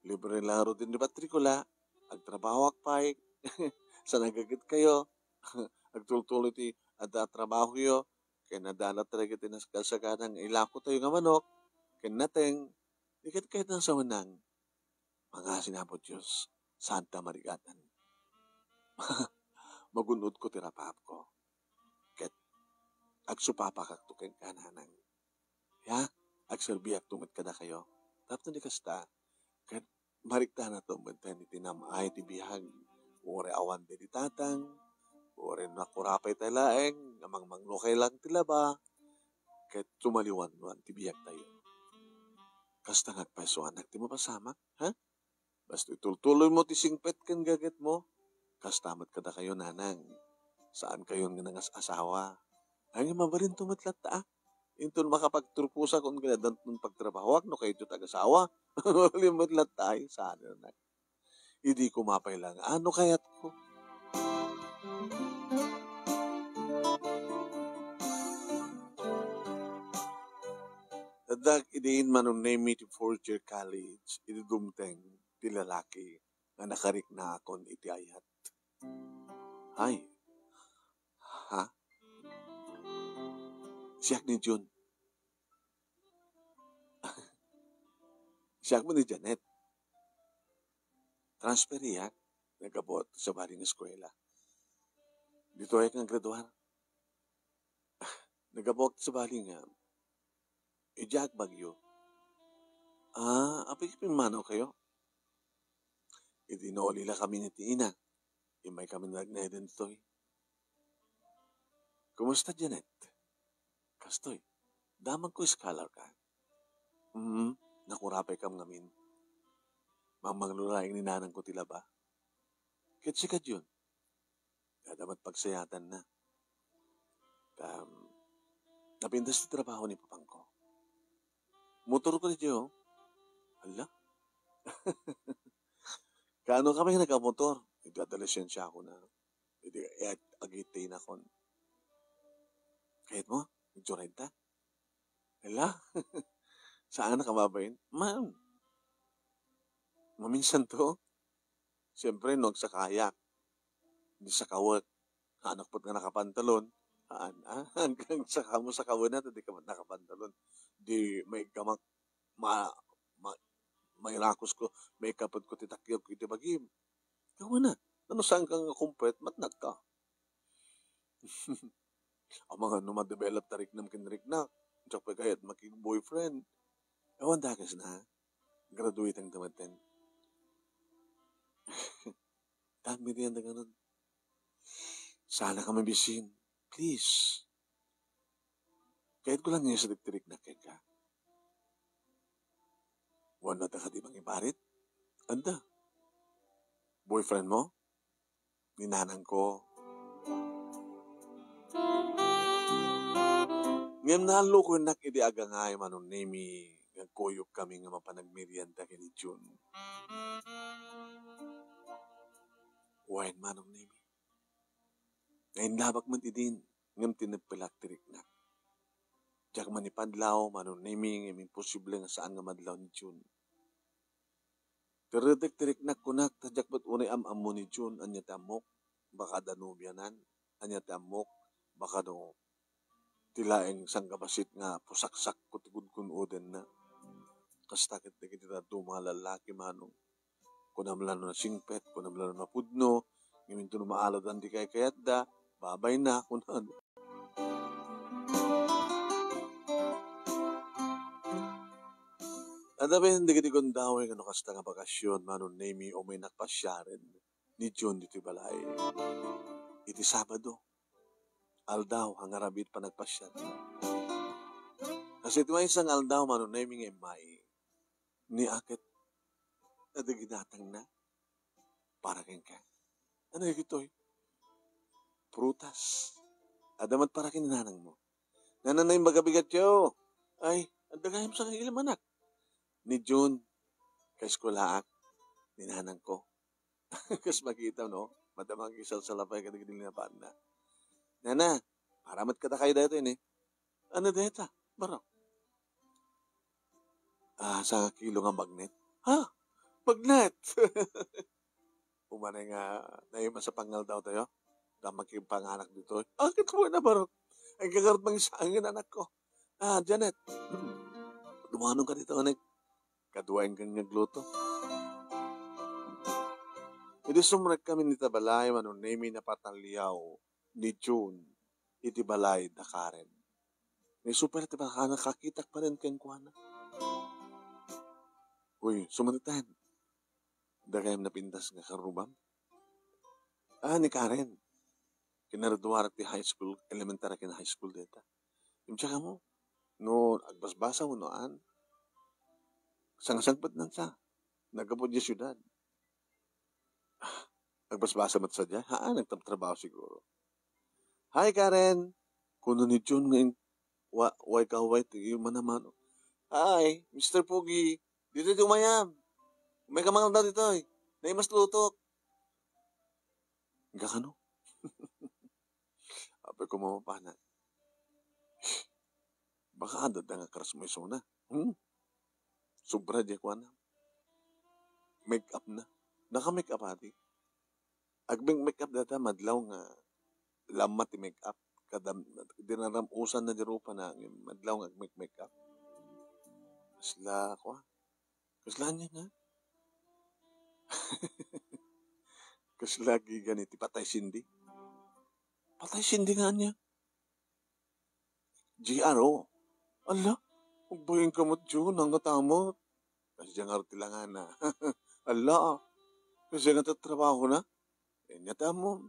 libre la ngarud ti matrikula, agtrabahoak pay, saan a gaget kayo, agtultuloy ti adda a trabahoyo, ken adda latta dagiti nasagsagana nga ilako tayo nga manok, ken nateng, di ket kayat nang sawenang, mangasi ni Apo Dios, saan ta marigatan. Magun-odko ti rapaapko, ket agsupapakakto kenka, Nanang. Ya, agserbiakto met kadakayo. Tapno di kasta, ket mariktanato met iti nam-ay ti biag. Uray awan daydi tatang, uray nakurapay tay laeng, nga mangmanglo kay lang ti laba, ket sumaliwanwan ti biag tayo. Kasta nga agpaysuanak ti mapasamak, ha? Basta itultuloymo ti singpet ken gagetmo, kasta met kadakayo, Nanang. Saan kayon nga nangas-asawa. Ay, nga mabalinto met latta, ah. Inton makapagturposak, kun kinadanton pagtrabahoak, no kayatyo ti agasawa. Mabalin met latta, ay, saan, anak. Idi kumapay lang, ano kayatko? Adda idiin Manong Nemi ti fourth year college, idi dumteng ti lalaki nga nakariknaakon iti ayat. Ay. Ha? Siak ni Jun. Siak met ni Janet. Transferiak, naggapuak sabali nga eskuela. Ditoyak nga graduar. Naggapuak sabali nga idiay Baguio. Ah, apay pimmanaw kayo? Idi nauli la kami ni ti ina, immay kami nagnayadan ditoy. Kumusta, Janet? Kastoy, damagko scholar ka. Mm, nakurapay kam ngamin. Mangmanglo laeng ni nanangko ti laba. Ket sika, Jun, adda met pagsayatanna. Kam, napintas ti trabaho ni papangko. Motorko ditoy, oh. Hala? Kaano kami nagkamotor? Iti adolescensiako na. Iti, eh, agitinakon. Kayatmo? Nagjoray ta? Hala? Saan na kababain? Man. Maminsan to, siyempre, no agsakayak, di sakawek. Anak put nga nakapantalon. Haan, ah, hanggang saka mo sakawen na, di ka man nakapantalon. Di maiggamak, ma-, ma-, mairakos ko, maikapod ko ti takyo iti bagim. Kawen na. Nano saan ka nga kumpret, matnag ka. Amangan no ma-develop ta riknam ken riknak. Diak pay kayat makig-boyfriend. Awan dakes na. Graduating ta metten. Daan mirianda ngamin. Sana ka mabisin. Please. Kayat ko lang nga sa riknak kenka. Wano ta ka di mangibarit? Anda? Boyfriend mo? Ni nanang ko. Ngem naallo ko nak idi agangay Manong Nemi, nga agkuyog kami nga mapan agmerienda ken ni Jun. Wen, Manong Nemi. Nainlabak man idin, ngem tineppelak ti riknak. Diak manipadlaw, Manong Nemi, ngem imposible nga saan nga madlaw ni Jun. Tiretek ti riknak kunak, ta diak met unay am-ammo ni Jun, ania ti ammok, baka adda nobianan, ania ti ammok, baka no ti laeng sanggabasit nga pusaksak ko ti gudgun-odenna. Kasta ket dagiti dadduma a lallaki, Manong. Kunam la no nasingpet, kunam la no napudno, ngem inton no maaladan ti kaykayatda, babayna, kunada. Adda ben dagiti gundaway nga no kasta nga bakasion, Manong Nemi, umaynak pasiaren ni Jun ditoy balay. Iti Sabado, aldaw a ngarab-it panagpasiar. Kas iti maysa nga aldaw, Manong Nemi, nga immay, niaket dagiti datangna para kenka. Ania dagitoy? Prutas. Adda met para ken ni nanangmo. Nana, naimbag a bigatyo. Ay, adda gayam sa ilem, anak. Ni Jun, kaeskuelaak, ni nanangko. Kas makita, no? Madama nga isalsalapay kadagiti linapaanna. Nana, para met kadakayo daytoy, ni. Ania dayta, barok? Ah, sangakilo nga bagnet. Ha? Bagnet! Umanay nga naima sa pangaldaw tayo. Ta makipanganak ditoy. Ah, ket wen a barok. Ay, kagarot mangisangen, anakko. Ah, Janet. Dumanon ka dito, anak. Kaduaen ken nga agluto. Idi sumrek kami ita balay, Manong Nemi, napataliaw ni Jun iti balay da Karen. Naisupay ti baka nakakitak pa rin kenkuana. Uy, sumatitan. Dagayam napintas nga karrubam. Ah, ni Karen. Kinagraduar ti high school, elementary ken high school deta. Imtsaka mo, no agbasbasa wenno an, sangasangpet nan sa, naggapu diay siudad. Ah, agbasbasa met sadiay? Haan, nagtratrabaho siguro. Hi, Karen. Kuno ni Jun nga in-, wa-, way ka, way ti manamano. Hi, Mister Pogi. Dito, dito umayam. May kamangal daw dito, eh. Naimas lutok. Gakano? Apay ko mapapana. Baka adda nga crush mo isuna. Hmm? Sobra di kuana. Make up na. Naka-make up ati. Agmake-make up data madlaw nga lamma ti make up. Kadam, dinaram-usan na di rupa na madlaw nga agmake-make up. Kasla, kwa? Kasla niya na? Kasla gigan iti Patay Cindy. Patay Cindy nga niya? G R O. Ala, agbayin ka met, Jun, hanggat amot. Kasi nga ti langana. Ala, kasi nga tatrabaho na. Inya ta mo.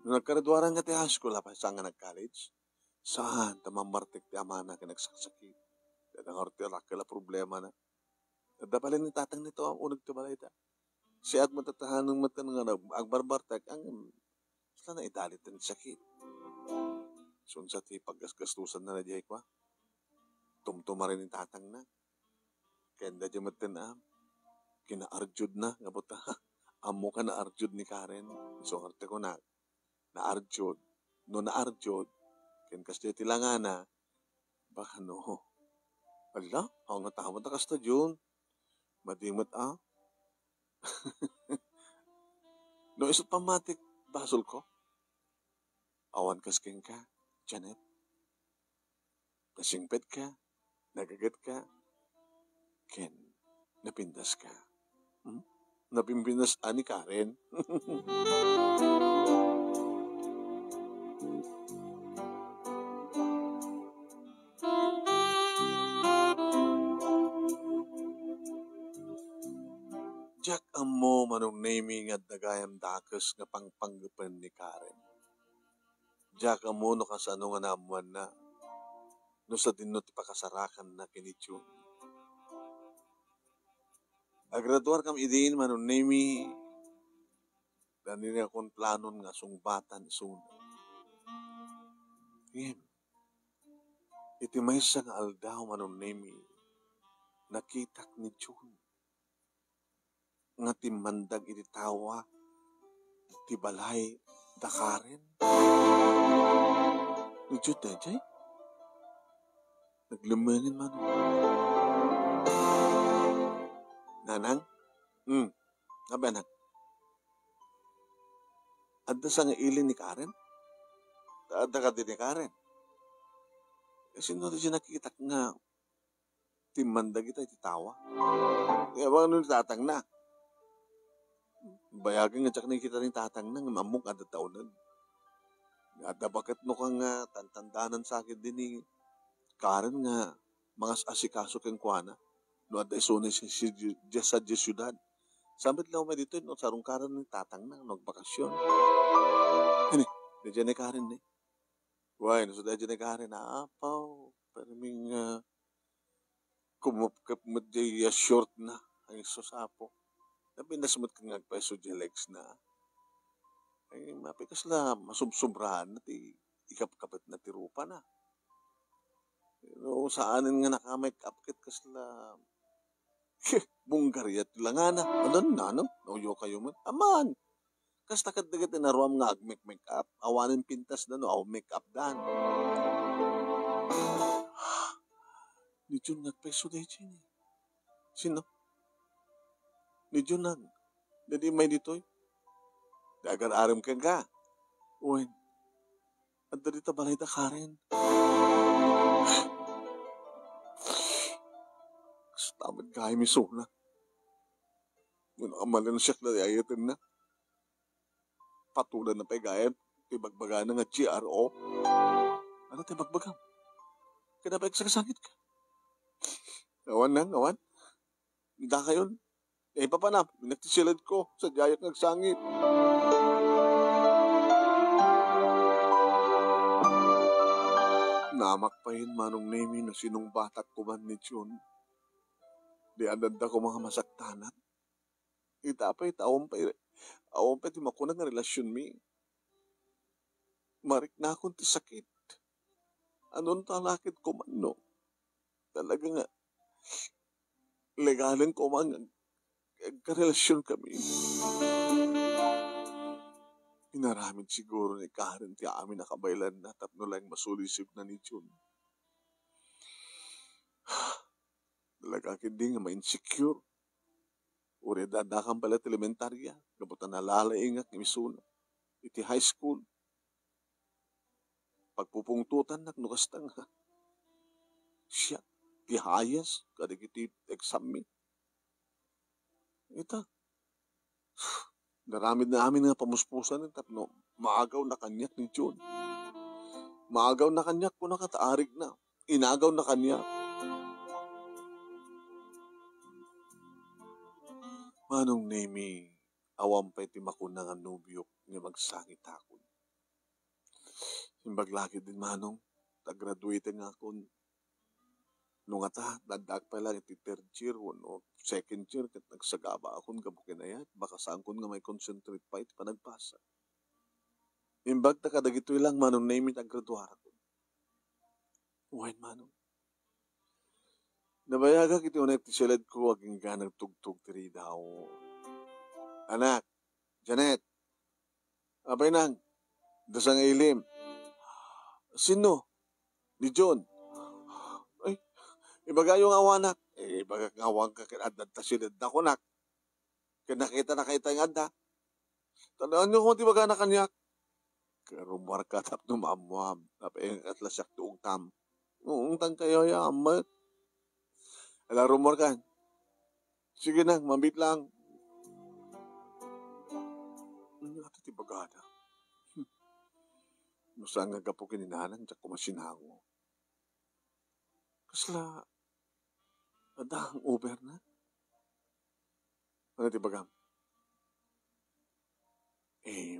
No nagkaraduaran nga ti high school, apay saan nga nag-college? Saan? Ta mammartek ti amana ken nagsaksakit. Dagiti nga ti rakel a problema na. Adda pala ni tatang nito, uneg ti balay ta. Siat mo tatahanan mo nga nag-, agbarbartek, ang, saan na idalit ti sakit. Sunsa ti paggasgastusan na na di ay kwa? Tumtumaren ni tatang na. Kenda di met ten am. Kinaarjud na, nga buta. Ammo ka naarjud ni Karen. So, arte ko na. Naarjud. No naarjud, ken kasdiay ti langana, baka no. Ala, awan nga tama ta kasta, Jun. Madi met, ah. No isut' pammatik, basolko? Awan kas kenka, Janet. Nasingpetka, nagagetka, ken napintaska. Hmm? Napimpintas a ni Karen. Diak ammo, Manong Nemy, nga adda gayam dakes nga pangpanggepen ni Karen. Diak ammo no kasano nga naammoanna, no sadinno ti pakasarakanna ken ni June. Agraduarkam idin, Manong Nemy, daningakon planon nga sungbatan isuna. Ngem, iti maysa nga aldaw, Manong Nemy, nakitak ni June nga timmandag iti tawa ti balay da Karen. Ni June daydiay? Naglemmengen, Manong. Nanang? Hmm. Abi, anak. Adda sangaili ni Karen? Adda kadi ni Karen? Eh, sino ti nakitak nga timmandag ita iti tawa? Kaya ba, ano ni tatangna? Bayagen nga diak nakita ni tatangna nga ammok adda taonen. Adda baket no ka nga tantandanan sa akin din ni Karen nga mangas-asikaso kenkuana no adda isuna sa, sa, sa, sa siudad. Sa met la umay ditoy no sarungkaran ni tatangna no agbakasyon. Ini, daydiay ni Karen ni. Way, no, so daydiay ni Karen, apaw, perming, ah, kumupkep met jay, ah, short na, ay sus, Apo. Napintas met ken nga agpaiso jay legs na. Ay, mapikas la, masubsubrahan na ti ikapkapet na ti rupa na. No, saanen nga naka-make up ket kasla bunggaria ti langana. Ano, nano? Nauyo kayo man? Aman! Kasta ket dagiti naruam nga agmek-make up, awanen pintas da no aw make up dan. Ni Jun nga agpaiso daytoy ni. Sino? Ni Jun nag-, dadi may ditoy. Dagar arem kenka. Wen. Adda dita balay da Karen. Kasta met gayam isuna. Ngem amalen siak dayta ayatenna. Patulan na pay gayam ti bagbagana nga G R O. Ano ti bagbagam? Kina pay agsakasangit ka? Awan nang, awan. Dakayon. Eh, papanam, inak ti siled ko, sadiayak nga agsangit. Namak payen Manong Nemy no sinungbatak koman ni Jun. Di adda koma nga masaktanak. Ita pay, ta awan pay, awan pay ti makuna nga relasionmi. Mariknakon ti sakit. Anonta laked koman no? Talaga nga, legalen koma nga agkarelasion kami. Inaramid siguro ni Karen ti amin a kabaelanna tapno laeng masulisibna ni Jun. Talaga ketdi nga ma-insecure. Uray adda-addakam pay la ti elementaria, gapu ta nalalaingak nga isuna. Iti high school, pagpupungtotannak no kasta nga siak ti highest kadagiti exam-mi. Ita, naramidna amin nga pamuspusan tapno maagawna kaniak ni Jun. Maagawna kaniak, kunaka ta arigna. Inagawna kaniak. Manong Nemy, awan pay ti makuna nga nobiok nga magsangitakon. Imbag la ketdin, Manong, ta graduating akon. No ngata, addaak pay la iti third year wenno second year ket nagsagaba akon gapu ken ayat, baka saankon nga mai-concentrate pay iti panagbasa. Imbag ta kadagitoy lang, Manong Nemy, ti agraduarakon. Wen, Manong. Nabayagak iti uneg ti siledko agingga nagtugtog ti ridaw. Anak, Janet, apay nang, adda sangailim. Sino? Ni Jun. Ay, ibagayo nga awanak. Eh, ibagak nga awanka ket adda ta siledna kunak. Ket nakitana kayta nga adda. Tadaan niyo koma ti ibagana kaniak. Ket rummuarka tapno maammoam, ta apay nga kasla siak ti ugtam. Ungtankayo aya met. Ala, rummuarkan. Sige na, mabit lang. Ania ti ibagana? No saan nga gapu ken ni Nanang, diak koma sinango. Kasla, adda hangover na? Ania ti ibagam? Eh,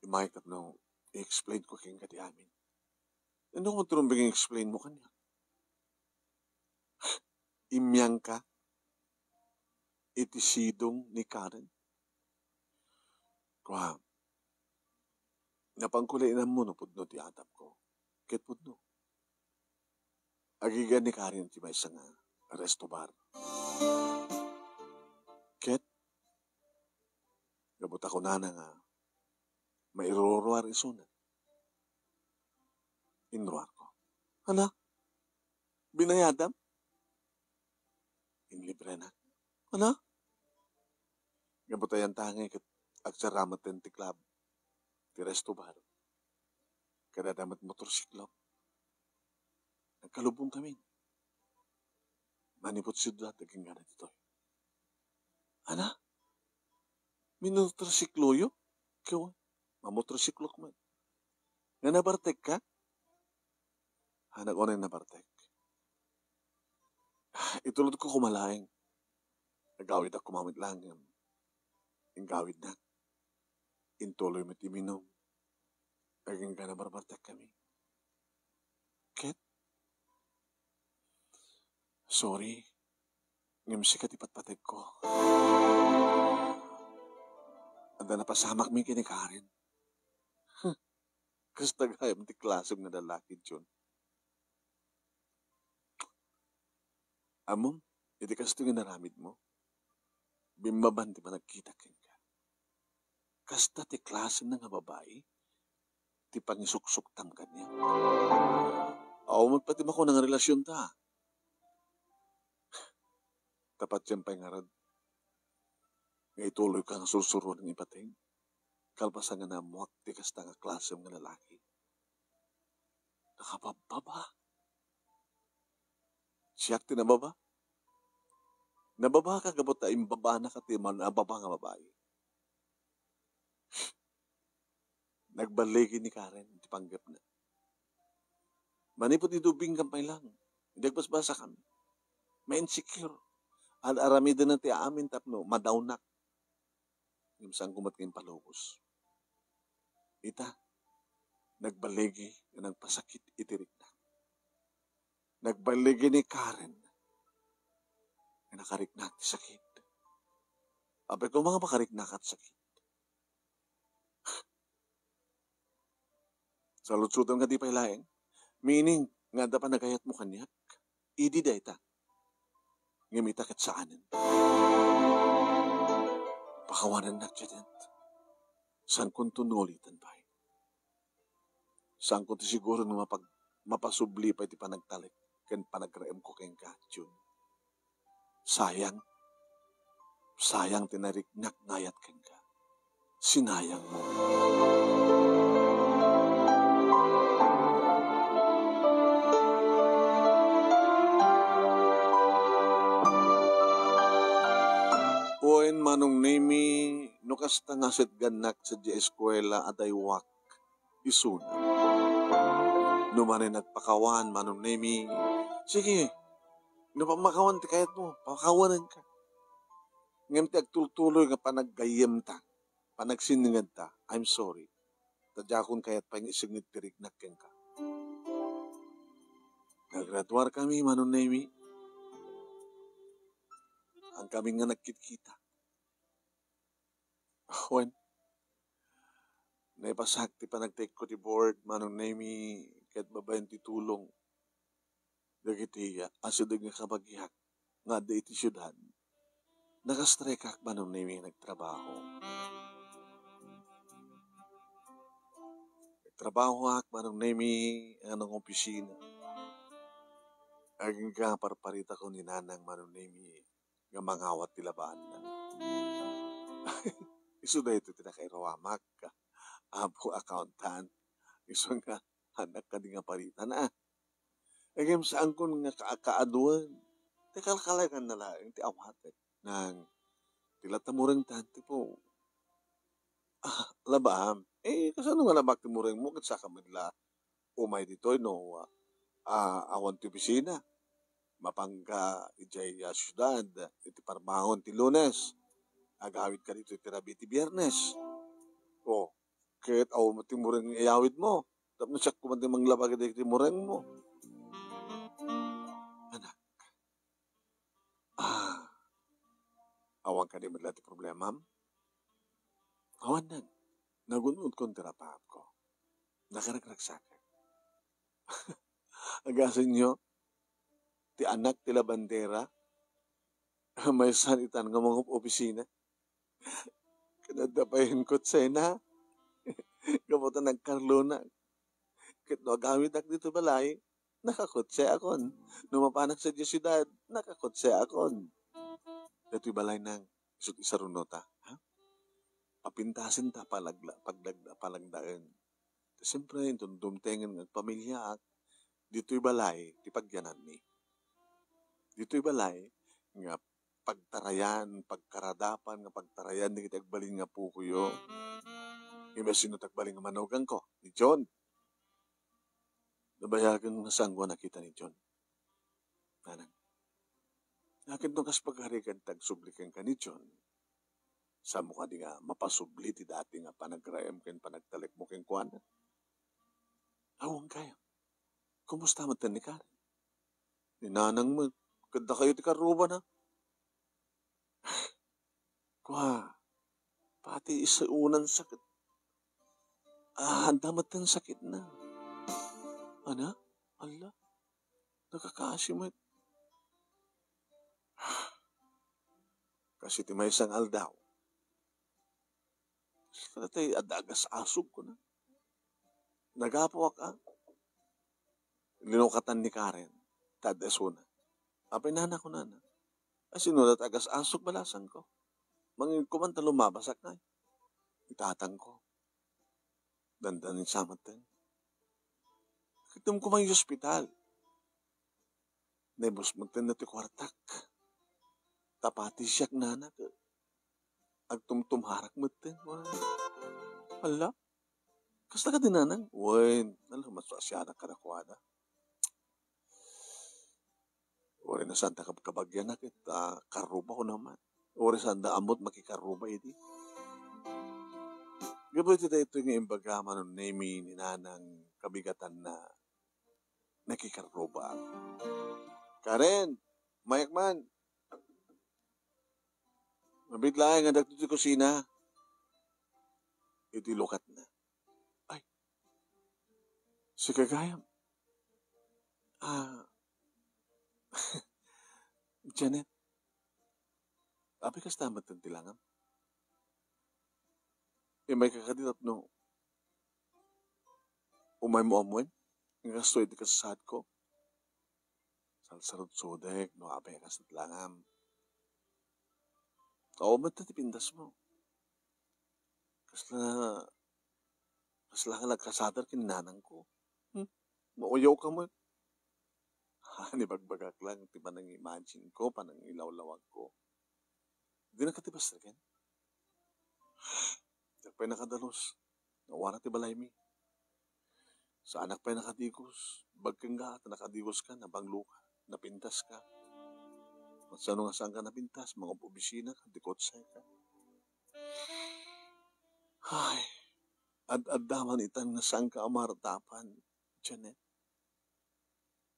immay tapno i-explain ko kenka ti amin. Ania koma ti rumbeng i-explain mo kaniak? Immiangka iti sidong ni Karen? Kua, napanko la inammo no pudno ti atapko. Ket pudno. Agingga ni Karen ti maysa nga resto bar. Ket, gapu ta kunana nga mairuruar isuna, inruarko. Hala, binayadam? Inlibrenak. Hala? Gapu ta yan tangay ket agsara metten ti club, ti resto bar. Ket adda met motorsiklo. Nagkalubongkami. Manipud siudad, agingga ditoy. Ana? Minotorsikloyo? Ket, mamotorsiklok met. Nga nabartekka? Anak, unay nabartek. Itulodko koma laeng. Agawidak koma met laeng. Inggawidnak. Intuloy met iminum. Agingga nabarbartekkami. Ket, sorry, ngem sika ti patpategko. Adda napasamakmi ken ni Karen. Kasta gayam ti klasem nga lalaki, Jun. Ammom, iti kastoy nga inaramidmo, bimmaban ti panagkitak kenka. Kasta ti klasena nga babai ti pangisuksuktam kaniak. Awan met pay ti makuna nga relasionta. Ta patien pay ngarud nga ituloyka nga sursuroen nga ipateg. Kalpasan nga naammoak ti kasta nga klasem nga lalaki. Nakababbaba. Siak ti nababa? Nababaka gapu ta imbabanaka ti man-, nababa nga babai. Nagballigi ni Karen ti panggepna. Manipud idubingkam pay lang, idi agbasbasakami. Ma-insecure. Ar-aramidena ti amin tapno madawnak. Ngem saanko met nga impalubos. Ita, nagballigi nga nagpasakit iti riknak. Nagballigi ni Karen nga nakariknak ti sakit. Apay koma nga makariknak ti sakit? Salutsotem nga di pay laeng. Meaning, nga adda panagayatmo kaniak. Idi dayta. Ngem ita ket saanen. Pakawanennak, Janet. Saankonto nga uliten pay. Saanko ti siguro nga mapag-, mapasubli pay ti panagtalek ken panagraemko kenka, Jun. Sayang. Sayang ti nariknak nga ayat kenka. Sinayang mo. Wen, Manong Nemi, no kasta nga setgannak sadiay eskuela a daywak isuna. No manen agpakawan, Manong Nemi, sige, no pamakawan ti kayatmo, pakawanenka. Ngem ti agtultuloy nga panaggayyemta, panagsinningedta, I'm sorry. Ta diakon kayat pay nga isengngeg ti riknak kenka. Nagraduarkami, Manong Nemi. Saankami nga nagkitkita. Wen, naipasak ti panagtekko ti board, Manong Nemi, ket babaen ti tulong dagiti asideg nga kabagiak nga adda iti siudad. Nakastrikak, Manong Nemi, nagtrabaho. Nagtrabahoak, Manong Nemi, nga nangopisina. Agingga parparitako ni Nanang, Manong Nemi. nga mangawat ti labaanna. Isu daytoy ti nakairawamak, Apo Accountant. Isu nga, anak kadi nga paritan, a. Ngem saankon nga ka-, kaaduan. Ti kalkalagan na laeng ti awatek. Nang, ti latta murengtan ti po. Ah, labaam. Eh, kasano nga labak ti murengmo ket saka met la umay ditoy no, ah, awan ti opisina? Mapangka idiay, ah, siudad, iti parbangon ti Lunes. Agawidka ditoy ti rabii ti Biernes. O, ket awan met ti mureng nga iyawidmo. Tapno siak koma ti manglabak iti murengmo. Anak. Ah, awan kadi met la ti problemam? Awanen. Nagun-odkon ti rapaapko. Nakaragragsaken. Agasenyo, ti anak ti labandera, maysa itan nga mangup-opisina. Ket adda pay inkutsena. Gapu ta nagkarlonak. Ket no agawidak ditoy balay, nakakutseakon. No mapanak sadiay siudad, nakakutseakon. Datoy balay nang, isut' isarunota, ha? Papintasen ta palagla-, paglag-, palaglaen. Siyempre, inton dumtengen nga agpamiliaak, ditoy balay ti pagyananmi. Ditoy balay nga pagtarayan, pagkaradapan nga pagtarayan dagiti agbalin nga pukoyo. Imbes sino ti agbalin nga manuganko? Ni John. Nabayagen nga saanko a nakita ni John. Nanang, akin no kas pagarigan ti agsubli kenka ni John? Saanmo kadi nga mapasubli ti dati nga panagraem ken panagtalekmo kenkuana? Awan gayam. Kumusta met ni Karen? Ni Nanang met, ket dakayo ti karrubana. Kua, pati isunan sakit. Ah, adda met ti sakitna. Ana? Alla? Nakakaasi met. Kas iti maysa nga aldaw, kasta ti adda agas-asog, kuna. Nagapuak, a. Linukatan ni Karen, ta adda isuna. Apay, nana, kunana. A, sino dayta agas-asog, balasanko. Mangngegko man ta lumabasak ngay. Ni tatangko. Dandanin sa metten. Ket ngem koma idiay ospital. Naibus metten daytoy kuartak. Ta pati siak, nana, ket agtumtumarak metten. Alla? Kasta kadi, Nanang? Wen, nallumas ti asianak kadakuada. Uray no saanda kabkabagianak ket, ah, karruba, kuna man. Uray saanda ammot makikarruba idi. Gapu iti daytoy nga imbaga, Manong Nemy, ni Nanang, kabigatanna, nakikarruba. Karen, umayak man. Mabiit laeng nga adda ditoy kusina. Iti lukatna. Ay, sika gayam. Ah, Janet, apay, kasta met ti langam? Imayka kadi tapno umaymo ammoen nga kastoy ti kasasaadko? Salsarudsodek no apay a kasta ti langam. Awan met ti pintasmo. Kasla, kasla nga nagkasadar ken nanangko. Hmm? Mauyawka met. Haan, ibagbagak lang ti panangimagineko, panangilawlawagko. Dinaka ti bastreken? Diak pay nakadalus. Nawara ti balaymi. Saanak pay nakadigos. Bagkenka ta nakadigoska, nabangloka, napintaska. Kasano nga saanka napintas? Mangup-obisinaka, dikot seka. Ay, ad-adda man itan nga saanka a maartapan, Janet.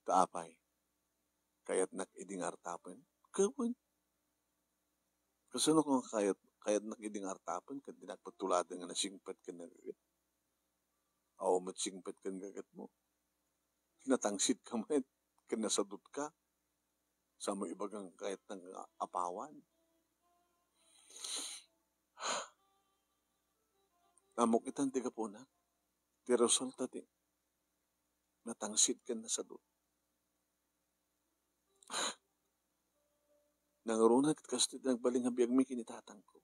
Ta apay, kayatnak idi nga artapen? Ket wen. Kasano nga kayat, kayatnak idi nga artapen ket dinak petuladen nga nasingpet ken nagaget? Awan met singpet ken gagetmo. Natangsitka met ken nasadutka. Saanmo ibaga nga kayatnak nga apawan? Ammok itan ti gapuna. Ti resulta ti natangsit ken nasadut. Nangruna ket kastoy ti nagbalin nga biagmi ken ni tatangko.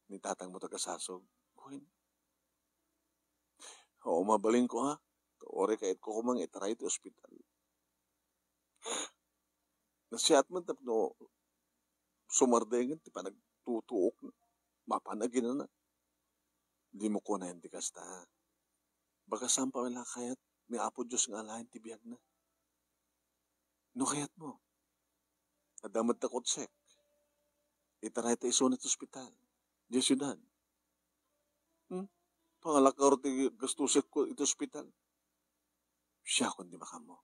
Ni tatangmo taga-Sasog. Wen. Oo, mabalinko, ha? Uray kayatko koma nga itaray ti ospital. Nasiat man tapno sumardengen ti panagtutuok. Mapan aginana. Dimo kunaen ti kasta. Baka saan pay la kayat ni Apo Dios nga alaen ti biagna. No kayatmo, adda met ta kotsek. Itarayta isuna ti ospital. Diay siudad. Hmm? Pangalakar ti gastusekko iti ospital. Siakon ti makaammo.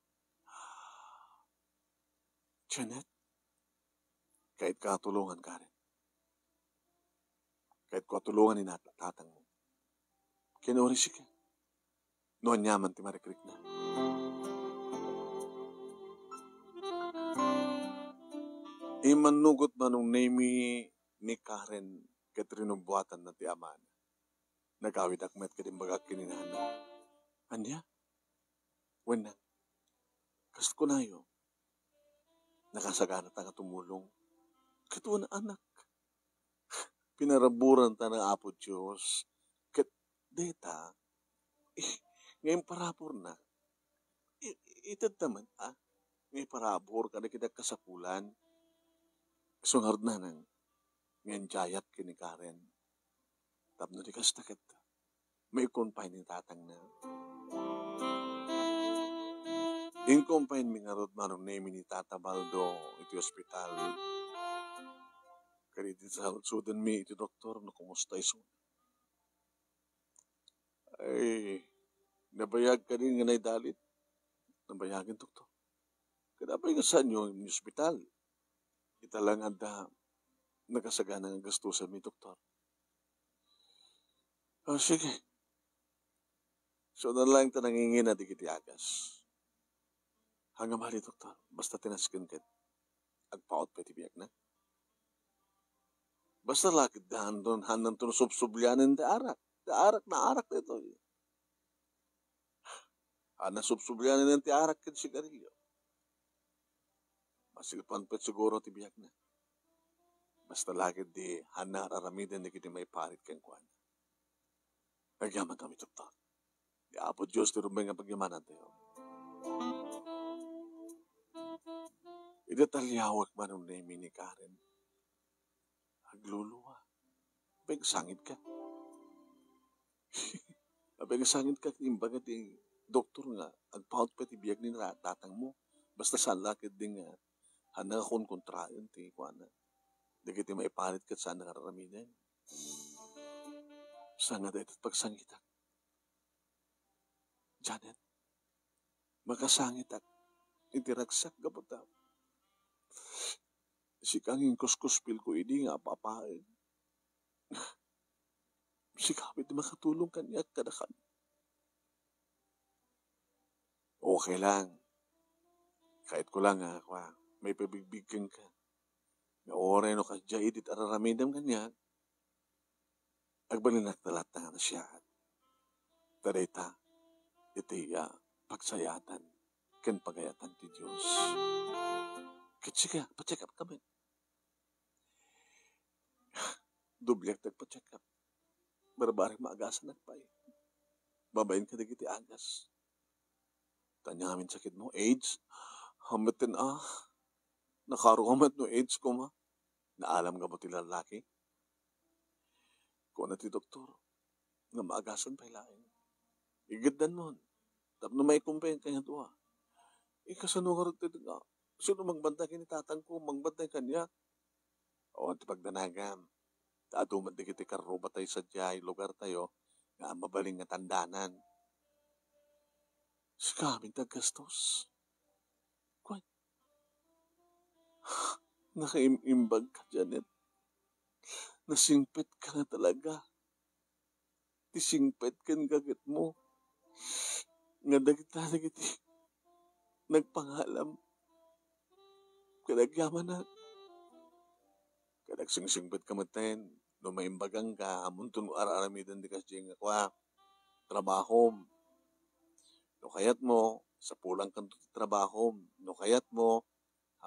Janet, kayatko a tulongan, Karen. Kayatko a tulongan ni nat-, tatangmo. Ken uray sika. No aniaman ti marikrikna. Immannugot Manong Nemi ni Karen ket rinubuatanna ti amana. Nagawidak met ket imbagak ken ni nana. Ania? Wen, kas kunayo, nakasaganata nga tumulong. Ket wen, anak, pinaraburanta ni Apo Dios. Ket dayta, eh, nga imparaburna, i-, itedta met, ah, nga iparabur kadagiti kasapulan. Isu ngarud, nanang, nga injayat ken ni Karen. Tapno di kasta ket, maikon pay ni tatangna. Inkumpayenmi ngarud Manong Nemi ni Tata Baldo iti ospital. Ket idi saludsodenmi iti doktor no kumusta isu. Ay, nabayag kadi nga naidalit? Nabayagen, doktor. Ket apay nga saanyo nga ospital? Ita la nga adda nakasagana nga gastusanmi, doktor. Ah, sige. So, na lang ta nangingina dagiti agas. Hangam ali, doktor. Basta ti nasken ket agpaut pay ti biagna. Basta la ket di hanton, hananton subsublianen ti arak. Ti arak, naarak daytoy. A, nasubsublianen ti arak ken sigarilio. Masilepan pay siguro ti biagna. Basta la ket di hanna ar-aramiden dagiti maiparit kenkuana. Agyaman kami, doktor. Ni Apo Dios ti rumbeng nga pagyamanantayo. Idi taliawek Manong Nemi ni Karen, agluluwa. Apay nga sangit ka? Apay nga sangit ka? Imbaga ti doktor nga agpaut pay ti biag ni ra-, tatangmo. Basta saan la ket di nga, hanna nga konkontraen ti kuana. Dagiti maiparit ket saan nga ar-aramiden. Saan nga dayta ti pagsangitak? Janet, makasangitak iti ragsak gapu ta sika nga inkuskuspilko idi nga apapaen. Sika met ti makatulong kaniak kadakami. Okay lang. Kayatko lang nga, kua, maipabigbig kenka. Nga uray no kasdiay iti ar-aramidem kaniak, agbalinak ta latta nga nasiaat. Ta dayta iti, ah, pagsayaatan ken pagayatan ti Dios. Ket sika, pa-check up ka met. Dobliak ti agpa-check up. Barbarek, maagasanak pay. Babaen kadagiti agas. Ta ania ngamin sakitmo? AIDS? Hameten a. Nakaro ka met no AIDS koma. Naalam gapu ti lallaki. Kuna ti doktor, nga maagasan pay laeng. Igiddanmon. Tapno maikum pay kaniadua. Ikasano ngarud ti nga, sino mangbantay ken ni tatangko, mangbantay kaniak? O, ti pagdanagam. Ta adu met dagiti karruba tayo sadiay lugar tayo nga mabalin nga tandanan. Sika amin ti aggastos. Kuan. Nakaim-imbag ka, Janet. Nasingpet ka nga talaga. Ti singpet ken gagitmo nga dagita dagiti nagpangalam ken agyamanak. Ket agsingsingpet ka metten no maimbagam ka, ammon ti ar-aramidem ti kasdiay nga kua, trabahom. No kayatmo, sapulangkanto ti trabahom. No kayatmo,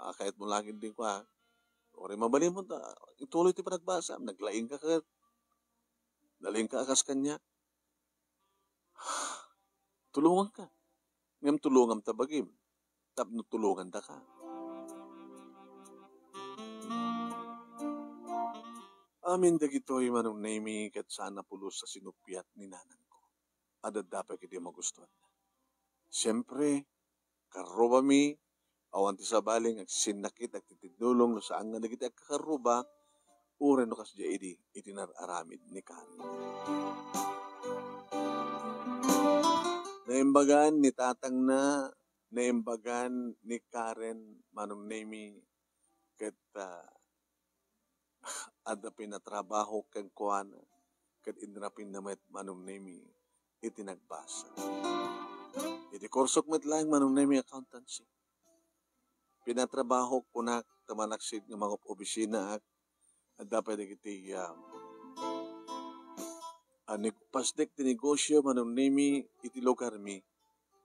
Ah, kayatmo la ketdi kua, uray mabalinmo ta ituloy ti panagbasam, naglaingka ket, nalaingka a kas kaniak. Tulonganka. Ngem tulongam ta bagim tapno tulongandaka. Amin dagitoy, Manong Nemi, ket saan a pulos a sinuppiat ni nanangko. Adda pay ket di magustuanna. Siempre, karrubami, awan ti sabali nga agsinnakit, agtitinnulong no saan nga dagiti agkakarruba, uray no kasdiay idi iti nar-aramid ni Karen. Naimbagan ni tatangna, naimbagan ni Karen, Manong Nemi, ket, ah, adda pinatrabaho kenkuana, ket inrapinna met, Manong Nemi, iti nagbasa. Iti kursok met laeng, Manong Nemi, accountancy. Pinatrabaho kunak ta malaksid nga mangob-obisinaak, adda pay dagiti, ah, ah, nagpasdek ti negosio, Manong Nemi, iti lugarmi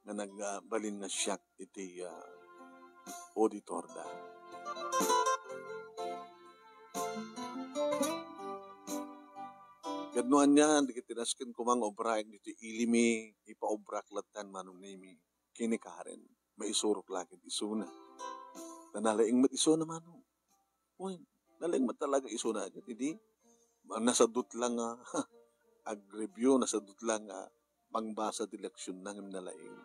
nga nagbalin nga siak iti, ah, auditor da. Ket no ania dagiti nasken koma nga obraek ditoy ilimi, ipaobrak lattan, Manong Nemi, ken ni Karen. Maisurok la ket isuna. Ta nalaing met isuna, Manong. Wen, nalaing met talaga isuna ket idi, nasadut la nga ag-review, nasadut la nga pangbasa ti leksionna ngem nalaing.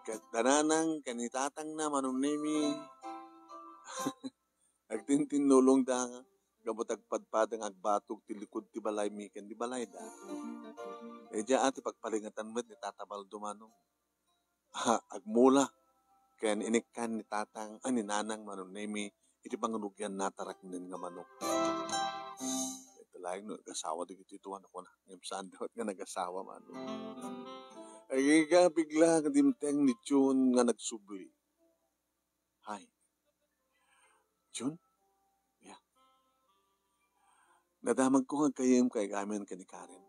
Ket da nanang ken ni tatangna, Manong Nemi, agtintinnulongda gapu ta agpadpada nga agbatog ti likud ti balaymi ken di balayda. Idiay a ti pagpalingatan met ni Tata Baldo, Manong. Ha, agmula ken inikkan ni tatang, a, ni nanang, Manong Nemi, iti pangunugianna ti raknen nga manok. Ket laeng no agasawa dagiti tuan a kuna, ngem saan da met nga nagasawa, Manong. Agingga, bigla nga dimteng ni June nga nagsubli. Hay. June? Ya. Nadamagko nga aggayyemka amin ken ni Karen.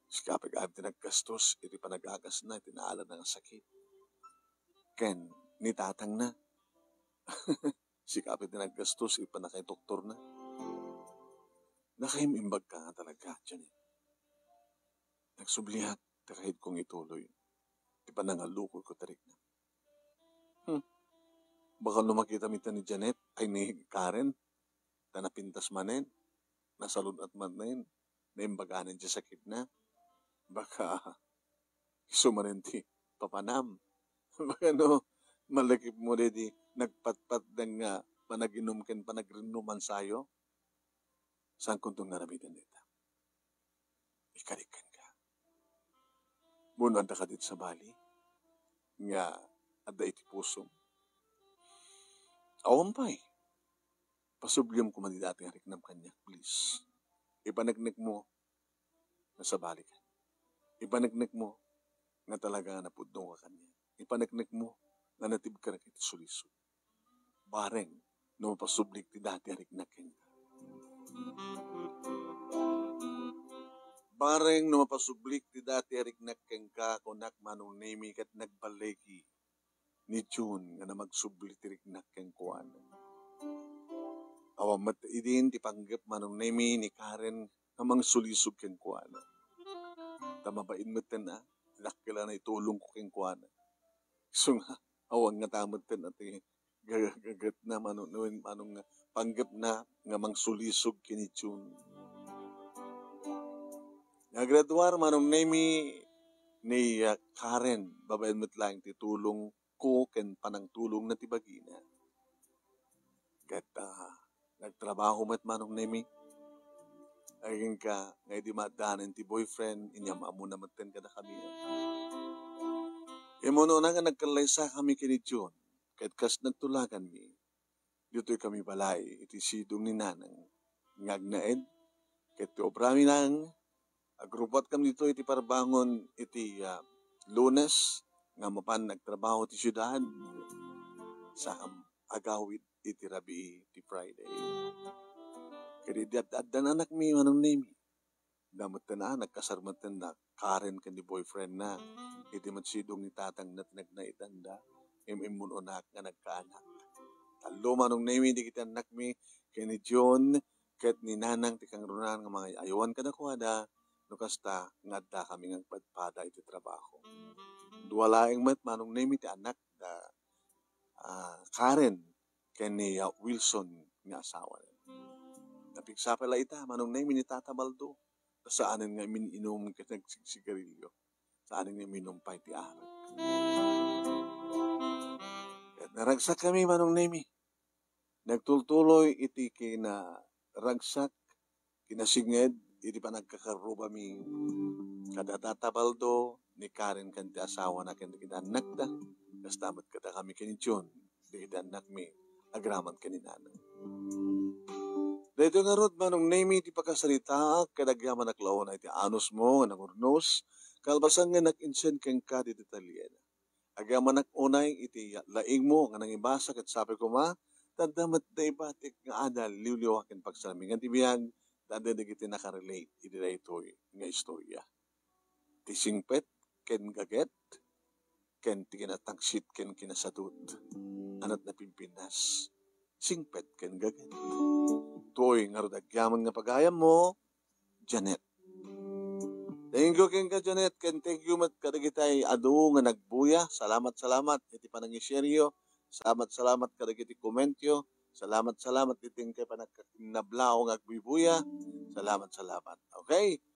Sika pay amin ti naggastos iti panagagasna iti naalanna nga sakit. Ken ni tatangna. Sika pay ti naggastos iti pannakaidoktorna. Nakaimbag ka nga talaga, Janet. Nagsubliak ta kayatko nga ituloy ti panangalukotko ti rikna. Hmm. Baka no makitam ita ni Janet, ay, ni Karen, ta napintas manen, nasalun-at manen, naimbaganan ti sakitna. Baka isu manen ti papanam. Baka no malakipmo daydi nagpatpatda nga panaginum ken panagrinnuman sayo. Saankonto nga aramiden dayta. Ikari kenka. Wenno adda kadi sabali nga adda iti pusom? Awan pay. Pasubliam koma ti dati nga riknam kaniak, please. Ipaneknekmo nga sabalikan. Ipaneknekmo nga talaga nga napudno ka kaniak. Ipaneknekmo nga natibker iti sulisog. Bareng no mapasublik ti dati a riknak kenka. Bareng no mapasublik ti dati a riknak kenka, kunak, Manong Nemi, ket nagballigi ni June nga namagsubli ti riknak kenkuana. Awan met idin ti panggep, Manong Nemi, ni Karen nga mangsulisog kenkuana. Ta mabain metten a, dakkel a naitulongko kenkuana. Isu nga, awan ngata metten a ti gagagatna, Manong, no, Manong, nga panggepna nga mangsulisog ken ni June. Nga graduar, Manong Nemi, ni, ah, Karen, babaen met laeng ti tulongko ken panangtulongna ti bagina. Ket, ah, nagtrabaho met, Manong Nemi. Agingga nga idi maaddanen ti boyfriend, inyam-ammona metten kadakami. Immunona nga nagkallaysakami ken ni June, ket kas nagtulaganmi, ditoy kami balay iti sidong ni Nanang nga agnaed, ket ti obrami nang agrubbuatkami ditoy iti parbangon iti, ah, Lunes nga mapan nagtrabaho ti siudad, saan agawid iti rabii ti Friday. Ket idi ad-, addan anakmi, Manong Nemi, da metten a nagkasar metten da Karen ken ni boyfriendna. Iti met sidong ni tatangna ti nagnaedanda. im-immun-unak nga nagkaanak. Tallo, Manong Nemi, dagiti annakmi ken ni John ket ni Nanang ti kangrunaan nga mangay-aywan kadakuada, no kasta nga addakami nga agpadpada iti trabaho. Dua laeng met, Manong Nemi, ti anak da, ah, Karen ken ni, ah, Wilson nga asawana. Napigsapa la ita, Manong Nemi, ni Tata Baldo. Saanen nga min-inum ket nagsigsigarilio. Saanen nga minum pay ti arak. Ket naragsakkami, Manong Nemi. Nagtultuloy iti kinaragsak, kinasinged iti panagkakarrubami kada Tata Baldo, ni Karen ken ti asawana ken dagiti annakda, kasta met kadakami ken ni John, dagiti annakmi, agraman ken ni Nanang. Daytoy ngarud, Manong Nemi, ti pakasaritaak, ket agyamanak la unay iti anusmo nga nangurnos, kalpasan nga nag-insen kenka ti detalye. Agyamanak unay iti laingmo nga nangibasa ket sabi koma, ta adda met da ibatik nga adal, liwliwa ken pagsarmingan ti biag, ta adda dagiti nakarelate iti daytoy nga istorya. Ti singpet ken gaget, ken ti kinatangsit ken kinasadut. Anat na Pilipinas, singpet ken gaget. Toy ngarud agyaman nga pagayammo, Janet. Thank you kenka, Janet, ken thank you met kadagitay adu nga nagbuya. Salamat, salamat iti panangishareyo. Salamat, salamat kadagiti commentyo. Salamat, salamat iti inkay panagkakinnablao nga agbuybuya. Salamat, salamat. Okay?